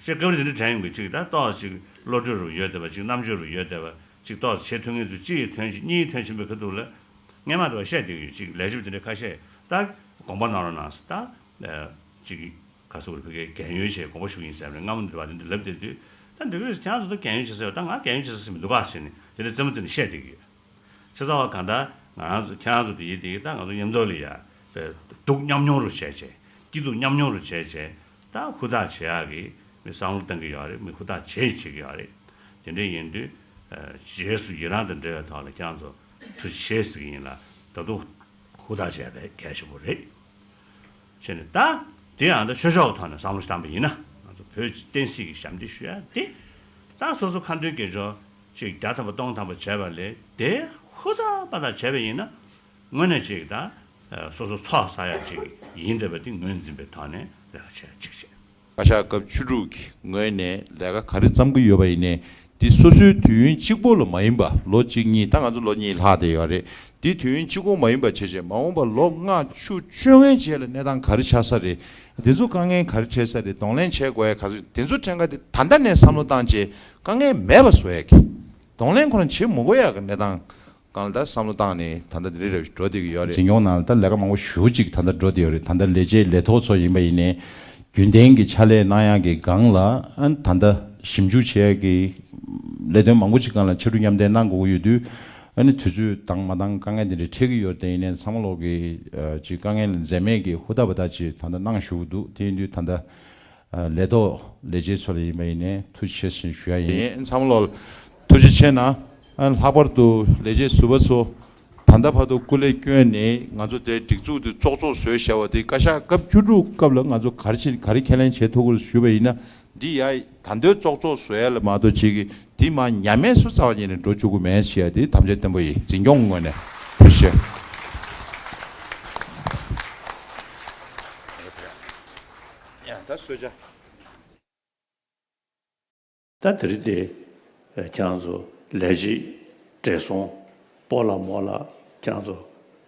ཤེས་སྐབས་རེ་དེ་འདྲ་དྲན་ཡོང་གི་གཅིག་ད་ཏོག་ཅིག་བློ་གྲོས་རུ་ཡོད་བསྡད་པ་གཅིག་རྣམ་དཔྱོད་རུ་ཡོད་བསྡད་པ་གཅིག་ཏོག་བྱེད་ཐུབ་མཁན་ཚོ་གཅིག་ཡིས་ཐོན་ཞིག་གཉིས་ཡིས་ཐོན་བཞིན་པའི་ཁ་ཐུག་ལ། སྔན་མ་དེ་བ་བཤད་བསྡད་ཀྱི་ཡོད་གཅིག་ལས་བྱེད་པ་དེ་འདྲ་ཁ་ཤས་ད་དགོངས་པ་གནང་རོགས་གནང་ཟེར་ད། གཅིག་ག་ཟེར་དགོས་རེད་ཕ་གིའི་རྒན་ཡོལ་བྱས་དགོངས་པ་ཞུ་གི་ཡིན་ཟེར་བ་རེད། སྔ་མོ་འདི་བ་དེ་འདྲ་ལབ་བསྡད་དུས་ད་འདི་ག་ཁྱེད་རང་ཚོ་ད་རྒན་ཡོལ་བྱེད་ས་ཡོད་ད་ང་རྒན་ཡོལ་བྱེད་ས་ཟེར་མི་འདུག་ག་ཟེར་ནས་དེ་འདྲ་རྩེད་མོ་རྩེ་ནས་བཤད་བསྡད་ཀྱི་ཡོད། བྱས་ཙང་བ་གང་ལྟར་ང་རང་ཚོ་ཁྱེད་རང་ཚོ་དེ་ཡིན་དེ་ཡིན་ད་ང་ཚོ་མཉམ་དུ་ལ་ཡ་སྡུག་མཉམ་མྱོང་རུ་བྱས་བྱས་སྐྱིད་སྡུག་མཉམ་མྱོང་རུ་བྱས་བྱས་ད་ཧུར་ཐག་བྱེད་ཡག་གི་མི་བསམ་བློ་གཏང་གི་ཡོད་རེད། མི་ཧུར་ཐག་བྱེད་བྱེད་ཀྱི་ཡོད་རེད། དེ་འདྲ་ཡིན་དུས་རྗེས་སུ་ཡི་རང་དང་འབྲེལ་བའི་ཐོག་ལ་ཁྱེད་རང་ཚོ་ཐུགས་རྗེ་ཆེ་ཟེར་གྱི་ཡིན་ལ་ད་དུང་ཧུར་ཐག་བྱས་པའི་གལ་ཆེན་པོ་རེད། བྱས་ནས་ད་དེ་ཡང་ད་ཆོས་ཕྱོགས་ཀྱི་ཐོག་ནས་བསམ་བློ་ཞིག་བཏང་པ་ཡིན་ན་ང་ཚོ་བོད་ཀྱི་བསྟན་སྲིད་ཀྱི་ཞབས་འདེགས་ཞུ་ཡ་དེ་ད་སོ་སོ་ཁ་འདོན་དགེ་སྦྱོར་ཅིག་བརྒྱ་ཐམ་པ་སྟོང་ཐམ་པ་བྱས་པ་ལས་དེ་ཧུར་ཐག་པ་དག་བྱས་པ་ཡིན་ན་དངོས་གནས་ཅིག་ད་སོ་སོ་ཚོགས་བསགས་ཡ་ཅིག་ཡིན་བསྡད་པ་དེ་ངོས་འཛིན་པའི་ཐོག་ནས་ལས་ཀ་བྱས་ཅིག་བྱས། བཀའ་ཤག་སྐབས་བཅུ་དྲུག་གི་ངོས་ནས་ལས་ཀ་ག་རེ་བརྩམས་ཀྱི་ཡོད་པ་ཡིན་ནའི་འདི་སོ་སོའི་དུས་ཡུན་གཅིག་པོ་ལ་མ་ཡིན་པ་ལོ་གཅིག་གཉིས་ད་ང་ཚོ་ལོ་གཉིས་ལྷག་བསྡད་ཡོད་རེད། འདི་དུས་ཡུན་གཅིག་པོ་མ་ཡིན་པ་བྱས་བྱས་མ་འོངས་པ་ལོ་ལྔ་བཅུ་བཅོ་ལྔའི་རྗེས་ལ་གནས་སྟངས་ག་རེ་ཆགས་ས་རེད། འདི་ཚོ་དཀའ་ངལ་ག་རེ་འཕྲད་ས་རེད། གདོང་ལེན་བྱེད་དགོས་ཡ་ག་ཚོད་འདི་ཚོ་ཕྲན་ཁ་དེ་ད་ལྟ་ནས་བསམ་བློ་བཏང་བྱས་དཀའ་ངལ་མེད་པ་བཟོ་ཡ་གི་གདོང་ལེན་ཁོ་རང་བྱེད་མི་དགོས་ཡ་གི་གནས་སྟངས། གང་ལ་ད་བསམ་བློ་བཏང་ནས་ད་ལྟ་འདི་རེ་རེ་བཞིན་འགྲོ་བསྡད་ཀྱི་ཡོད་རེད། འཛིན་སྐྱོང་ནང་ལ་ད་ལས་ཀ་མང་པོ་ཞེ་པོ་ཅིག་ད་ལྟ་འགྲོ་བསྡད་ཡོད་རེད། ད་ལྟ་ལས་བྱེད་ལས་ཐོག་ཚོ་ཡིན་པ་ཡིན་ནའི་རྒྱུན་ལྡན་གྱི་ཕྱག་ལས་གནང་ཡག་གི་སྒང་ལ་ཨ་ནི་ད་ལྟ་ཞིབ་འཇུག་བྱེད་ཡག་གི་ལས་དོན་མང་པོ་ཅིག་སྒང་ལ་ཕྱར་གྲུ་མཉམ་འདེགས་གནང་དགོས་ཀྱི་ཡོད་དུས་ཨ་ནི་དུས་ཚོད་འདང་མ་འདང་དཀའ་ངལ་འདི་འདྲ་འཕྲད་ཀྱི་ཡོད་རེད། ཡིན་ནའི་ཚང་མ་ལོག་གི་ཅིག་དཀའ་ངལ་འཛེམས་མེད་ཀྱི་ཧུར་ཐག་པ་ད་ཅིག་ད་ལྟ་གནང་བཞུགས་འདུག་དེ་ཡིན་དུས་ད་ལྟ་ ལས་ཐོག་ལས་བྱེད་ཚོ་ལ་ཡིན་པ་ཡིན་ནའི་ཐུགས་རྗེ་ཆེ་ཞེས་ཞུ་ཡ་ཡིན། ཚང་མ་ལོ་ལ་ཐུགས་རྗེ་ཆེ་གནང་། ལྷག་པར་དུ་ལས་བྱེད་ཟུར་པ་ཚོ་ད་ལྟ་བར་དུ་སྐུ་ལས་བསྐྱོན་ནས་ང་ཚོ་དེ་སྒྲིག་འཛུགས་དེ་བཙོག་བཙོག་བཟོས་བཞག་པ་དེ་བཀའ་ཤག་སྐབས་བཅུ་དྲུག་སྐབས་ལ་ང་ཚོ་ག་རེ་བྱེད་ག་རེ་ཁས་ལེན་བྱེད་ཐུབ་ཀྱི་རེད་ཞུས་པ་ཡིན་ན། འདི་ཡ་ད་འདོད་ཙོག་ཙོག་བཟོ་ཡ་ལ་མ་གཏོགས་ཅིག་གི་འདི་མ་ཉམས་མེད་སུ་རྩ་བ་ཉིད་ནས་འགྲོ་བཅུག་གི་མེད་ཞེས་ཡ་འདི་དམ་བཅའ་བརྟན་པོ་ཡིན། འཛིན་སྐྱོང་ངོས་ནས་ཐུགས་རྗེ་ཆེ། ཡ་ད་གསོལ་ཇ། ད་དེ་རིང་དེ་ཁྱེད་རང་ཚོ་ལས་བྱེད་བགྲེས་སོང་སྤོ་ལགས་རྨོ་ལགས་ཁྱེད་རང་ཚོ་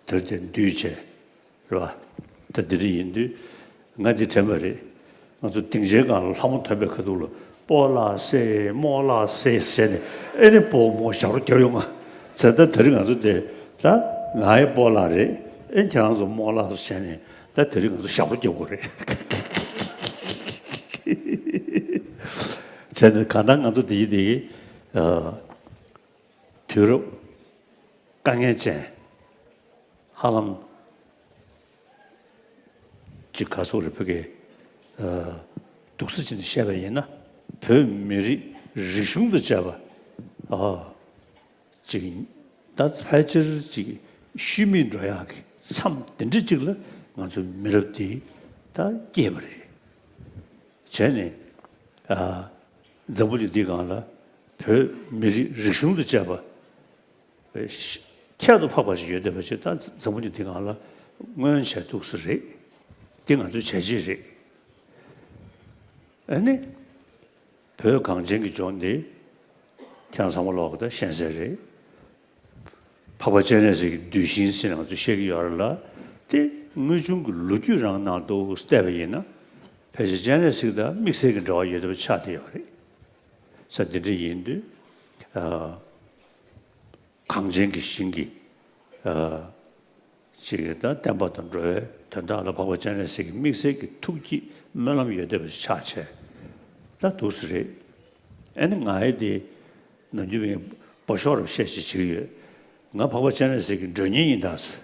དེ་རིང་དེ་འདུས་བྱས། རེད་བ། ད་འདི་འདྲ་ཡིན་དུས་ང་འདི་དྲན་པ་རེད། ང་ཚོ་སྡིངས་ཆའི་སྒང་ལ་ལྷ་མོ་ཐོན་པའི་ཁ་ཐུག་ལ་སྤོ་ལགས་སེ་རྨོ་ལགས་སེ་ཟེར་ནས་ཨེ་ནི་སྤོ་རྨོ་ཞབས་བྲོ་རྒྱབ་ཡོང་ང་ཟེར། ད་དེ་རིང་ང་ཚོ་དེ་ད་ང་ཡི་སྤོ་ལགས་རེད། ཨེ་ཁྱེད་རང་ཚོ་རྨོ་ལགས་སོ་བྱས་ནས་ད་དེ་རིང་ང་ཚོ་ཞབས་བྲོ་རྒྱབ་དགོས་རེད། བྱས་ནས་གང་ལྟར་ང་ཚོ་དེ་ཡི་དེ་ཡི་དུས་རབས་དཀའ་ངལ་ཅན། ཧ་ལམ་ཅིག་ག་སོགས་རེ་ཕ་གི་སྡུག་ས་ཅིག་ནས་བཤད་པ་ཡིན་ན། བོད་མི་རིགས་རིག་གཞུང་དང་བཅས་པ་ཨ་ཅིག་ད་ཕལ་ཆེར་ཅིག་ཤུལ་མེད་འགྲོ་ཡག་གི་མཚམས་དེ་འདྲ་ཅིག་ལ་ང་ཚོ་མི་རབས་འདི་ད་སྐྱེས་པ་རེད། བྱས་ནས་ཨ་འཛམ་བུ་གླིང་འདིའི་སྒང་ལ་བོད་མི་རིགས་རིག་གཞུང་དང་བཅས་པ་ཁྱད་དུ་འཕགས་པ་ཞིག་ཡོད་བསྡད་པ་ཞིག་ད་འཛམ་བུ་གླིང་འདིའི་སྒང་ལ་མངོན་བྱས་འདུག་ས་རེད། འདི་ང་ཚོའི་བྱས་རྗེས་རེད། ཨ་ནི་བོད་གངས་ཅན་གྱི་ལྗོངས་འདི་ཁྱེད་རང་ཚང་མ་ལོག་གི་ད་ཤེས་གསལ་རེད། འཕགས་པ་སྤྱན་རས་གཟིགས་ཀྱི་གདུལ་ཞིང་ཟེར་ནས་ང་ཚོས་བཤད་ཀྱི་ཡོད་རེད་ལ། དེ་དངོས་བྱུང་གི་ལོ་རྒྱུས་རང་ནང་དུ་བལྟས་པ་ཡིན་ན་ཕལ་ཆེར་སྤྱན་རས་གཟིགས་དང་དམིགས་བསལ་གྱི་འབྲེལ་བ་ཡོད་བསྡད་པ་ཆགས་བསྡད་ཡོད་རེད། ས་འདི་འདྲ་ཡིན་དུས་ཨ། གངས་ཅན་གྱི་ཞིང་གི་ཨ་ཅིག་ད་བསྟན་པ་དང་འགྲོ་བའི་དོན་དག་ལ་འཕགས་པ་སྤྱན་རས་གཟིགས་ཀྱི་དམིགས་བསལ་གྱི་ཐུགས་བསྐྱེད་སྨོན་ལམ་ཡོད་བསྡད་པ་ཞིག་ཆགས་བྱས་ད་འདུག་ས་རེད། ཨ་ནི་ང་ཡི་དེ་ནམ་རྒྱུན་པའི་སྤོ་ཤོག་རབ་བཤད་ཅིག་བྱེད་ཀྱི་ཡོད། ང་འཕགས་པ་སྤྱན་རས་གཟིགས་ཀྱི་མགྲོན་གཉེར་ཡིན་ད་ཟེར།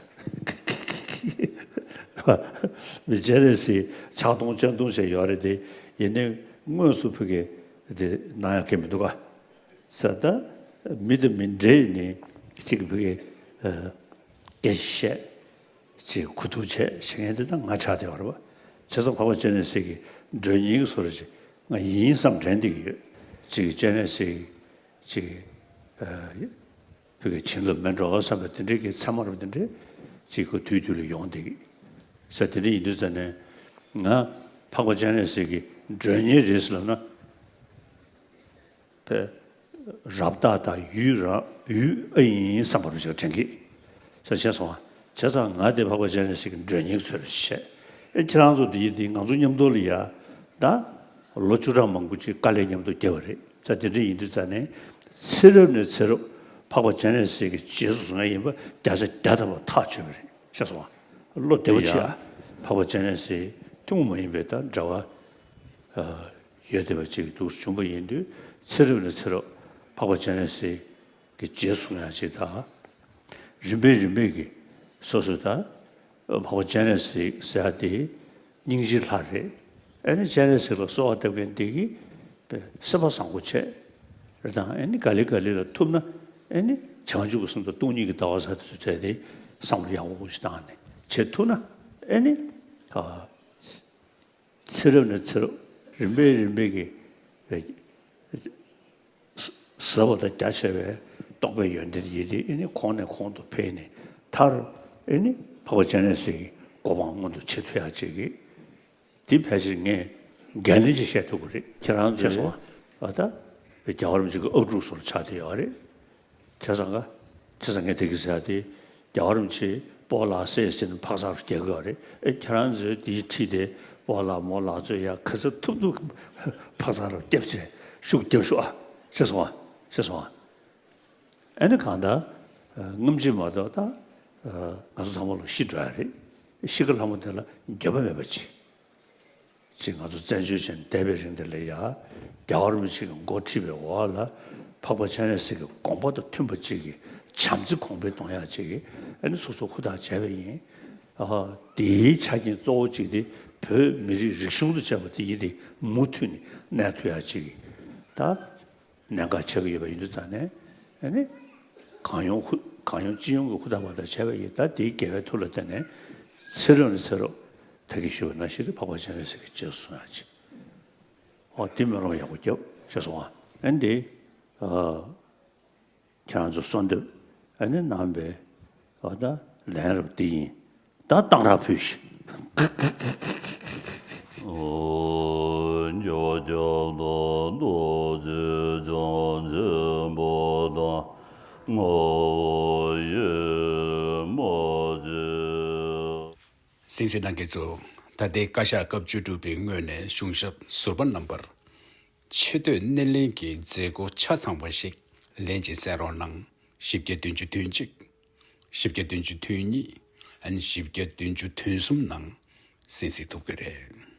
མི་སྤྱན་རས་གཟིགས་ཕྱག་སྟོང་སྤྱན་སྟོང་བྱས་ཡོད་རེད་དེ། ཡིན་ནའི་དངོས་སུ་ཕ་གི་དེ་གནང་ཡག་གི་མི་འདུག་ག་ས་ད་མི་དང་མི་འབྲེལ་ནས་གཅིག་གི་བུ་གའི་སྐད་ཆ་བཤད་ཅིག་གུ་ཐུག་བྱས་བྱེད་མཁན་དེ་ད་ང་ཆགས་བསྡད་པ་རེད་པ། བྱས་ཙང་འཕགས་པ་སྤྱན་རས་གཟིགས་ཀྱི་མགྲོན་གཉེར་གྱི་བཟོ་འདྲ་ཅིག་ང་ཡིན་བསམ་དྲན་བསྡད་ཀྱི་ཡོད། གཅིག་གི་སྤྱན་རས་གཟིགས་ཅིག་བུ་གའི་བྱིན་རླབས་མེད་འགྲོ་བསམ་པའི་དེ་འདྲའི་གི་མཚན་མ་རབ་དེ་འདྲའི་ཅིག་གུ་དུས་དུས་ལ་ཡོང་བསྡད་ཀྱི་ས། དེ་འདྲ་ཡིན་དུས་ཙ་ནས་ང་འཕགས་པ་སྤྱན་རས་གཟིགས་ཀྱི་མགྲོན་གཉེར་རེད་ཟེར་ལབ་ན། པས་རབ་བཏགས་དང་ཡུལ་རང་ཡུལ་ཨ་ཡིན་བསམ་པ་རུ་ཞིག་དྲན་གི་ས། བྱས་སོང་བ། བྱས་ཙང་ང་དེ་འཕགས་པ་སྤྱན་རས་གཟིགས་ཀྱི་མགྲོན་གཉེར་ཚོད་རེ་བྱས། ཨེ་ཁྱེད་རང་ཚོ་འདི་ཡིན་དེ་ང་ཚོ་མཉམ་དུ་ལ་ཡ་ད་ལོ་བཅུ་ཕྲག་མང་པོ་ཅིག་དཀའ་ལས་མཉམ་དུ་བརྒྱབ་པ་རེད། ས་དེ་འདྲ་ཡིན་དུས་ཙ་ནས་ཚེ་རབས་ནས་ཚེ་རབས་འཕགས་པ་སྤྱན་རས་གཟིགས་ཀྱི་རྗེས་སུ་བཟུང་ཡ་ཡིན་པ་བརྒྱ་ཆ་བརྒྱ་ཐམ་པ་ཐག་ཆོད་པ་རེད། བྱས་སོང་བ། བློ་བདེ་པོ་བྱེད་ཨ། འཕགས་པ་སྤྱན་རས་གཟིགས་ཐུན་མོང་མ་ཡིན་པའི་ད་འབྲེལ་བ་ཡོད་བསྡད་པ་ཅིག་འདུག་བྱུང་བ་ཡིན་དུས་ཚེ་རབས་ནས་ཚེ་རབས་འཕགས་པ་སྤྱན་རས་གཟིགས་ཀྱི་རྗེས་སུ་ཡང་ཅིག་དང་། རིམ་པས་རིམ་པས་ཀྱི་སོ་སོ་དང་འཕགས་པ་སྤྱན་རས་གཟིགས་ཟེར་ཡ་དེ་སྙིང་རྗེའི་ལྷ་རེད། ཨེ་ནི་སྤྱན་རས་གཟིགས་ལ་གསོལ་བ་བཏབ་མཁན་དེ་གིས་སེམས་པ་བཟང་པོ་བྱས་རེད་དང་། ཨེ་ནི་ག་ལེ་ག་ལེ་ལ་ཐུབ་ན་ཨེ་ནི་བྱང་ཆུབ་ཀྱི་སེམས་དང་སྟོང་ཉིད་ཀྱི་ལྟ་བ་ཟེར་དེ་ཚོ་བྲལ་ཏེ་བསམ་བློ་ཡག་པོ་ཞིག་བཏང་ནས་བྱེད་ཐུབ་ན་ཨེ་ནི་ཨ། ཚེ་རབས་ནས་ཚེ་རབས་རིམ་པས་རིམ་པས་ཀྱི་ཟབ་པ་དང་རྒྱ་ཆེ་བའི་རྟོགས་པའི་ཡོན་ཏན་ཡིན་ཏེ། ཨེ་ནི་གོང་ནས་གོང་དུ་འཕེལ་ནས་མཐར་ཨེ་ནི་འཕགས་པ་སྤྱན་རས་གཟིགས་ཀྱི་གོ་འཕང་མངོན་དུ་བྱེད་ཐུབ་ཡག་ཅིག་གི་འདི་ཕལ་ཆེར་ངས་འགན་ལེན་ཅིག་བཞེས་ཐུབ་ཀྱི་རེད། ཁྱེད་རང་ཚོས་ཤེས་སོང་ཨ། ད་རྒྱལ་བ་རིན་པོ་ཆེ་གི་ཨབ་ཕྲུག་ཚོར་ཆགས་བསྡད་ཡོད་རེད། བྱས་ཙང་ག་བྱས་ཙང་ངས་དེ་གི་ཟེར་ཡ་དེ་རྒྱལ་བ་རིན་པོ་ཆེ་སྤོ་ལགས་སེ་ཟེར་ནས་འཕག་འཚག་རྒྱག་གི་ཡོད་རེད། ཨེ་ཁྱེད་རང་ཚོས་དེའི་ཁྲིད་དེ་སྤོ་ལགས་རྨོ་ལགས་ཚོས་ཡ་ག་ཚོད་ཐུབ་ཐུབ་འཕག་འཚག་རུ་བརྒྱབ་བྱས་ཤུགས་བརྒྱབ་ཤོག་ཨ། ཤེས་སོང་ཨ། ཤེས་སོང་ཨ། ཨ་ནི་གང་ལྟར་སྔ་ཕྱི་མ་གཏོགས་ད་ང་ཚོ་ཚང་མ་ལོ་ཤི་འགྲོ་ཡ་རེད། ཤི་ཁ་ལྷ་མོ་དེ་ལ་འགྱོད་པ་མེད་པ་ཅིག་ཅིག་ང་ཚོ་བཙན་བྱོལ་ཅན་འདས་པའི་རིང་དེ་ལ་ཡ་རྒྱལ་བ་རིན་པོ་ཆེ་གི་འགོ་ཁྲིད་པའི་འོག་ལ་འཕགས་པ་སྤྱན་རས་གཟིགས་ཀྱི་དགོངས་པ་དང་མཐུན་པ་ཅིག་གི་བྱམས་བརྩེ་གོང་འཕེལ་གཏོང་ཡག་ཅིག་གི་ཨ་ནི་སོ་སོ་ཧུར་ཐག་བྱས་པ་ཡིན། ཨ་དེའི་ཆ་རྐྱེན་གཙོ་བོ་གཅིག་དེ་ བོད་མི་རིགས་རིག་གཞུང་དང་བཅས་པ་དེ་ཡིན་དེ་མུ་མཐུད་ནས་གནས་ཐུབ་ཡག་ཅིག་གི་ད་གནད་འགག་ཆགས་ཀྱི་ཡོད་པ་ཡིན་དུས་ཙང་ནས། ཨ་ནི་གང་ཡོང་ཧུ་གང་ཡོང་ཅི་ཡོང་གི་ཧུར་ཐག་བར་ཐག་བྱས་པ་ཡིན། ད་དེའི་དགེ་བའི་མཐུ་ལ་བརྟེན་ནས་ཚེ་རབས་ནས་ཚེ་རབས་ད་གིན་ཞུས་པ་ནང་བཞིན་འཕགས་པ་སྤྱན་རས་གཟིགས་ཀྱི་རྗེས་སུ་བཟུང་ཡག་ཅིག་ཨོ་དེ་སྨོན་ལམ་ཡག་པོ་རྒྱབ་ཤེས་སོང་ཨ། ཨ་ནི་དེ་ཨ། ཁྱེད་རང་ཚོ་གསོལ་འདེབས་ཨ་ནི་གནང་བའི་ཨ་ད་ལན་རབ་འདི་ཡིན། ད་གཏང་རག་ཕུལ་ཞིག་གསན་གཟིགས་གནང་མཁན་ཚོ། ད་ལྟའི་བཀའ་ཤག་སྐབས་བཅུ་དྲུག་པའི་ངོས་ནས་གཞུང་ཞབས་ཟུར་པ་རྣམ་པར། ཆེ་བསྟོད་སྣེ་ལེན་གྱི་མཛད་སྒོ་ཆ་ཚང་བ་ཞིག་ལན་གཅིག་གསན་རོགས་གནང་། བཞི་བརྒྱ་བདུན་ཅུ་དོན་གཅིག་བཞི་བརྒྱ་བདུན་ཅུ་དོན་གཉིས། ཨན་བཞི་བརྒྱ་བདུན་ཅུ་དོན་གསུམ་ནང་གསན་གཟིགས་ཐུབ་ཀྱི་རེད།